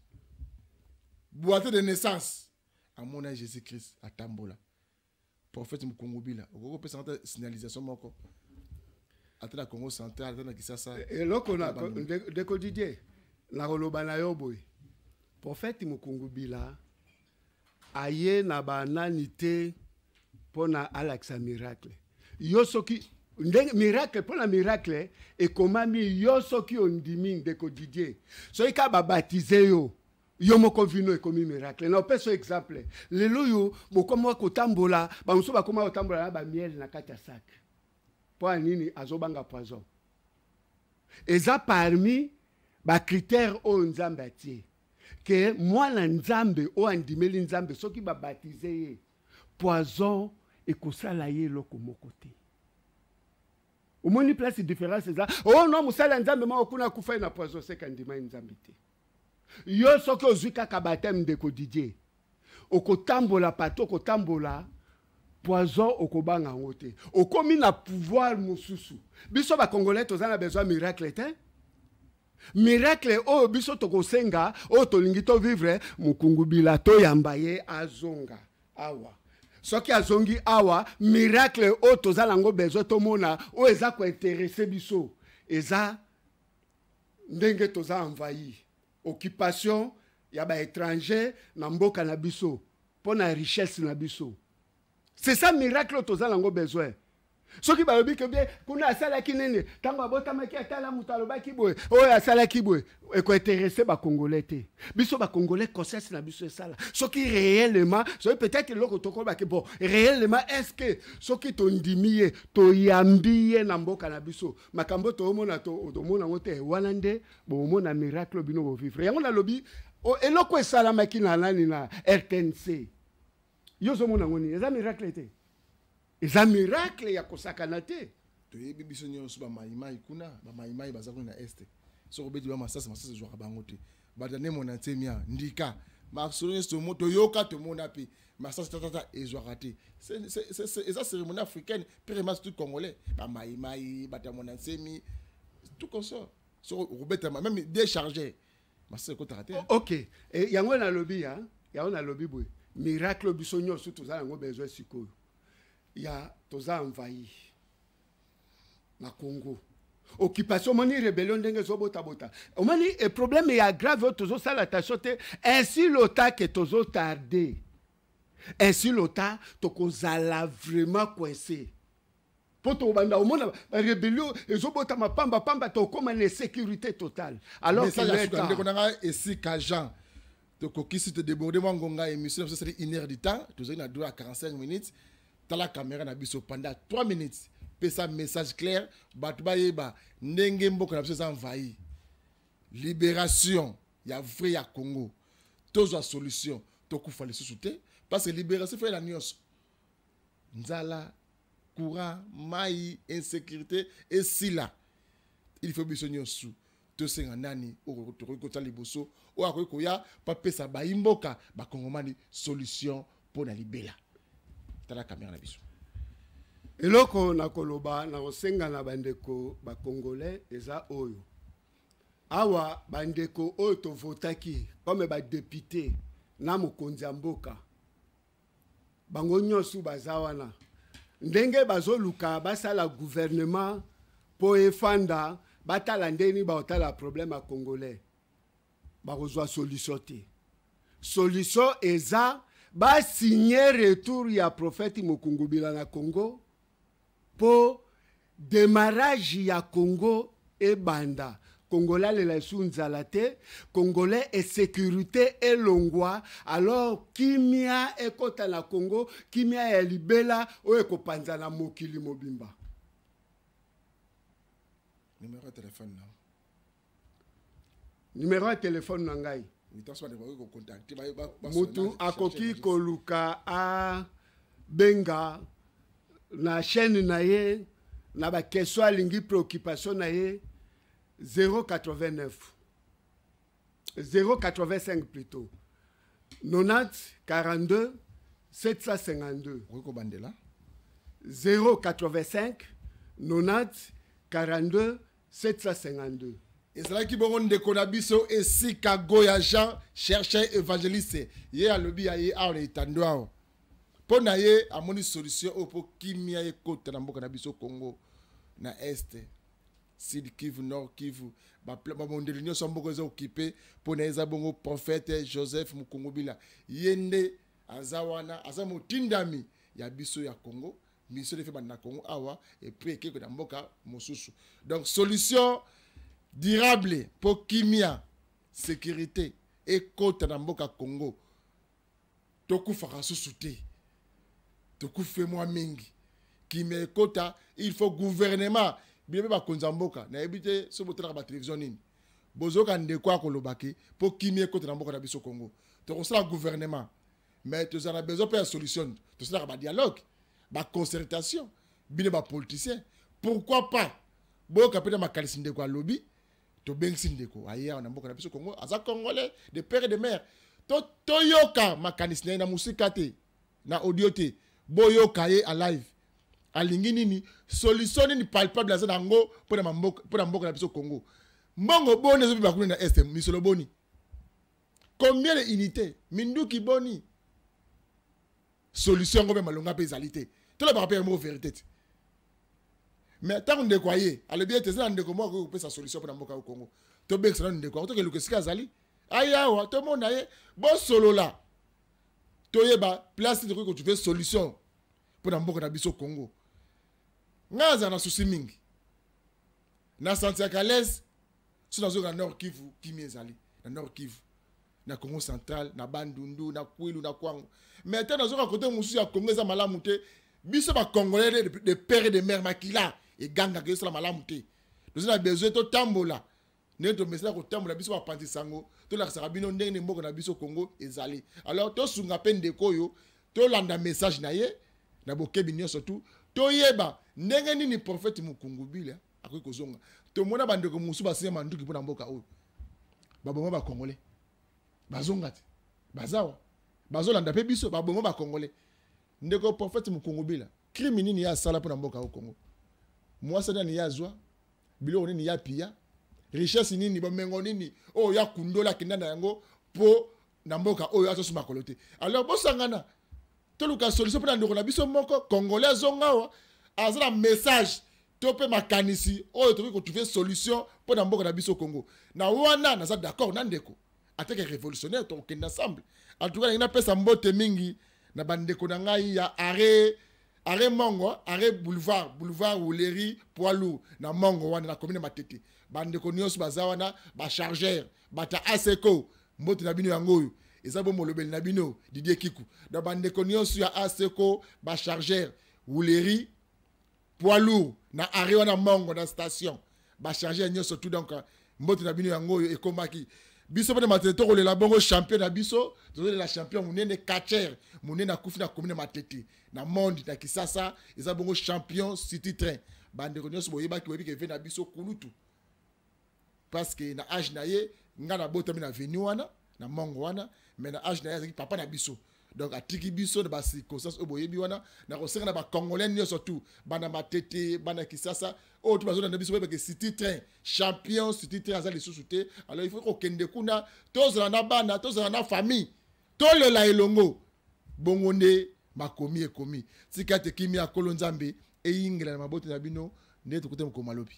Speaker 1: Boite de naissance amona Jésus Christ atambola. Prophète Mukungubila, okoki kopesa ata signalisation moko, ata na Congo central, ata na Kisasa?
Speaker 2: Eloko ndeko Didier nakoloba na yo boye: prophète Mukungubila aye na banani te mpo na alakisa miracle. Yo soki ndenge miracle, mpo na miracle ekomami, yo soki ondimi, ndeko Didier, soki kaka babatize yo, yo moko vino ekomi miracle. Na opesa exemple, lelo oyo bokoma kotambola, bamosusu bakoma kotambola na bamiel na kati ya sac. Mpo ya nini? Azobanga poison. Eza parmi bacritère oyo Nzambe atie ke mwana Nzambe oyo andimeli Nzambe, soki babatize ye, poison ekosala ye eloko moko te. Omoni place différence eza? Oh non, mosala ya Nzambe moko kuna akufa ye na poison, seka ndima ye Nzambe te. Yo soki ozwi kaka baptême, ndeko Didier, okotambola partout, okotambola, poison okobanga yango te, okomi na pouvoir mosusu. Biso Bacongolais toza na besoin miracle te. Miracle oyo biso tokosenga, oyo tolingi tovivre, Mukungubila toyamba ye azonga awa. Soki azongi awa, miracle oyo toza nango besoin tomona, oyo eza kointeresse biso, eza ndenge toza envahi, occupation ya baétranger na mboka na biso mpo na richesse na biso. C'est ça miracle oyo toza nango besoin. Soki balobi ke bien kuna asalaki nini ntango abotamaki, atala moto alobaki boye, oyo asalaki boye, ekointeresse bacongolais te. Biso bacongolais, conscience na biso esala soki réellement, soki peut-être eloko tokolobaki, bon, réellement, est ce que soki tondimi ye, toyambi ye na mboka na biso, makambo toomona, tomona yango te? Wana nde bomona miracle bino bovivre yango. Nalobi eloko esalamaki na nani, na RTNC, yo ozomona yango nini? Eza miracle te, eza miracle ya kosakana te.
Speaker 1: Toyebi biso nyonso bamaimai kuna, bamaimai baza kuna na Est. Soki obeti ba masasi, masasi ezwaka bango te. Bato nde mona ntemia ndika masolo nyonso toyoka, tomona mpe masasi tatata ezwaka te. Eza cérémonie africaine purement, tout congolais, bamaimai, bato ya mona nsemi, tout consort. Soki okobetama même déchargé, masasi ekotaka te.
Speaker 2: Ok, yango nalobi, ya yango nalobi boye, miracle biso nyonso toza yango besoin sikoyo, ya toza envahi na Congo, occupation. Omoni rébellion ndenge ezobotabota, omoni e problème ya grave oyo tozosala attention te. Ainsi lota ke tozotarde, ainsi lota tokozala vraiment coincé, mpo tobanda omona barébellion ezobotama pamba pamba, tokóma na insécurité totale.
Speaker 1: Alors ndeko na ngai Esika Jean, tokokisi, todéborde mwa ngonga. Émission na biso esali une heure du temps, tozali na droit ya 45 minutes. Tala caméra na biso pendant 3 minutes, pesa message clair, bato bayeba ndenge mboka na biso eza envahi. Libération ya vrai ya Congo, tozwa solution, tokufa lisusu te, parce que libération fo na nyonso: nzala, courant, mai, insécurité esila. Il faut biso nyonso tosenga nani oyo tokoki kotala liboso, oyo akoki koya mpo apesa bayimboka bakongomani solution mpo na libela. Tala caméra na biso.
Speaker 2: Eloko na koloba na kosenga na bandeko bacongolais eza oyo awa: bandeko oyo tovotaki comme badéputé na mokonzi ya mboka, bango nyonso baza wana. Ndenge bazoluka basala gouvernement mpo efanda, batala ndeni baotala problème ya congolais, bakozwa solution te. Solution eza basigne retour ya prophète Mokungubila na Congo, mpo démarrage ya Congo ebanda. Congolais alela esu nzala te, congolais insécurité elongwa, alors kimia ekɔta na Congo, kimia ya libela oyo ekopanza na mokili mobimba.
Speaker 1: Numéro ya telefone na
Speaker 2: Numéro ya telefone na ngai, mutu akoki koluka abenga na chaîne na ye na baquestion alingi, préoccupation na ye: 089, 085 plutôt, 90 42 752.
Speaker 1: Okoki kobandela.
Speaker 2: 085 90 42 752.
Speaker 1: Ezalaki bongo ndeko na biso Esika Goya Jean, chercheur évangéliste. Ye alobi ya ye awa na etando awa, mpo na ye amoni solution oyo mpo kimia ekota na mboka na biso Congo, na Est, Sud Kivu, Nord Kivu, bamondeli nyonso ya mboka eza occupé. Mpo na ye eza bongo prophète Joseph Mukungubila. Ye nde aza wana, aza motindami ya biso ya Congo. Mission efe banda na Congo awa et puis ekeko na mboka mosusu. Donc solution durable mpo kimia, sécurité ekota na mboka Congo, tokufaka susu te, tokufe mwa mingi, kimia ekota, il faut gouvernement. Bino mpe bakonzi ya mboka, nayebi te so botalaka batelevizio nini, bozoyoka ndeko akolobaki mpo kimia ekota na mboka na biso Congo, tokosala gouvernement, mais tozala na besoin mpe ya solution. Tosalaka badialogue, baconcertation. Bino bapoliticien, pourquoi pas boyoka mpe na makanisi ndeko alobi? Tobengisi ndeko aye awa na mboka na biso Congo, aza congolais de père et de mère. Toyoka makanisi na ye na mosika te, na audio te, boyoka ye a live. Alingi nini? Solution nini palpable aza nango mpo na mboka na biso Congo? Mbongo boni ezobima kuna na Est, misolo boni? Combien de unités? Minduki boni? Solution yango mpe malonga mpe ezali te. Tolobaka mpe yango vérité te. Mais ntango ndeko aye alobi ete eza na ndeko moko akoki kopesa solution mpo na mboka ya Congo, tobengisa nano ndeko yango, tokeluka esika azali, aya awa tomona ye, bosolola, toyeba place tokoki kotrouve solution mpo na mboka na biso Congo. Ngai azala na souci mingi na sentiaka l'aise so nazoyoka na Nord Kivu, kimia ezali na Nord Kivu, na Congo central, na Bandundu, na Kwilu, na Kwango. Mais ntango nazoyoka kote mosusu ya Congo eza malamu te, biso bacongolais de père et de mère, makila egangaka ezosala malamu te. Toza na besoin totambola ndenge tomesana kotambola, biso bapanzi sango tolakisaka bino ndenge nini mboka na biso Congo ezali. Alors tosunga mpe ndeko oyo, tolanda message na ye na bokebi nyonso tu, toyeba ndenge nini prophète Mukungubila akoki kozonga. Tomona bandeko mosusu basinya manduki mpona mboka oyo, baboma bacongolais, bazonga te, bazawa bazolanda mpe biso, baboma bacongolais. Ndeko prophète Mukungubila, crime nini ye asala mpona mboka oyo Congo? Mwasi nani ye azwa? Biloko nini ya pia? Richesse nini, bomengo nini oyo ya kundola akenda na yango mpo na mboka oyo azosu makolo te? Alors bosangana, toluka solution mpo na ndeko na biso moko congolais azonga awa, aza na message to mpe makanisi oyo tokoki kotrouve solution mpo na mboka na biso Congo. Na wana naza d'accord na ndeko ateke révolutionnaire, tokokende ensemble. En tout cas nalingi napesa mbote mingi na bandeko na ngai ya arrêt Mongo, arrêt boulevard Wuleri poids lourd na Mongo wana na commune Matete. Bandeko nyonso baza wana, bachargeur bata ASECO, mbote na bino yango oyo eza bo molobeli na bino Didier Kiku. Donc bandeko nyonso ya ASECO, bachargeur Wuleri poids lourd na arrêt wana Mongo na station, bachargeur nyonso tout, donc mbote na bino yango oyo ekomaki biso mpe na Matete. Tokolela bongo champion na biso, tozolela champion monene, catcher monene akufi na commune Matete na monde na Kisasa, eza bongo champion City Train. Bandeko nyonso boyebaki, boyebi ke ve na biso kulutu, parce que na age na ye, nga nabotami na veni wana na Mongo wana, mais na age na ye azalaki papa na biso. Donc atiki biso na bacirconstance oyo boyebi wana. Na kosenga na bacongolais nyonso tu, bana Matete, bana Kisasa oyo tu bazolanda biso, boyebake City Train, champion City Train aza lisusu te. Alors il faut kokende kuna, tozala na bana, tozala na famille, tolela elongo. Bongo nde makomi ekomi. Tika te kimia ya Nkolo Nzambe eyingela na mabota na bino nde tokuta mokolo malobi.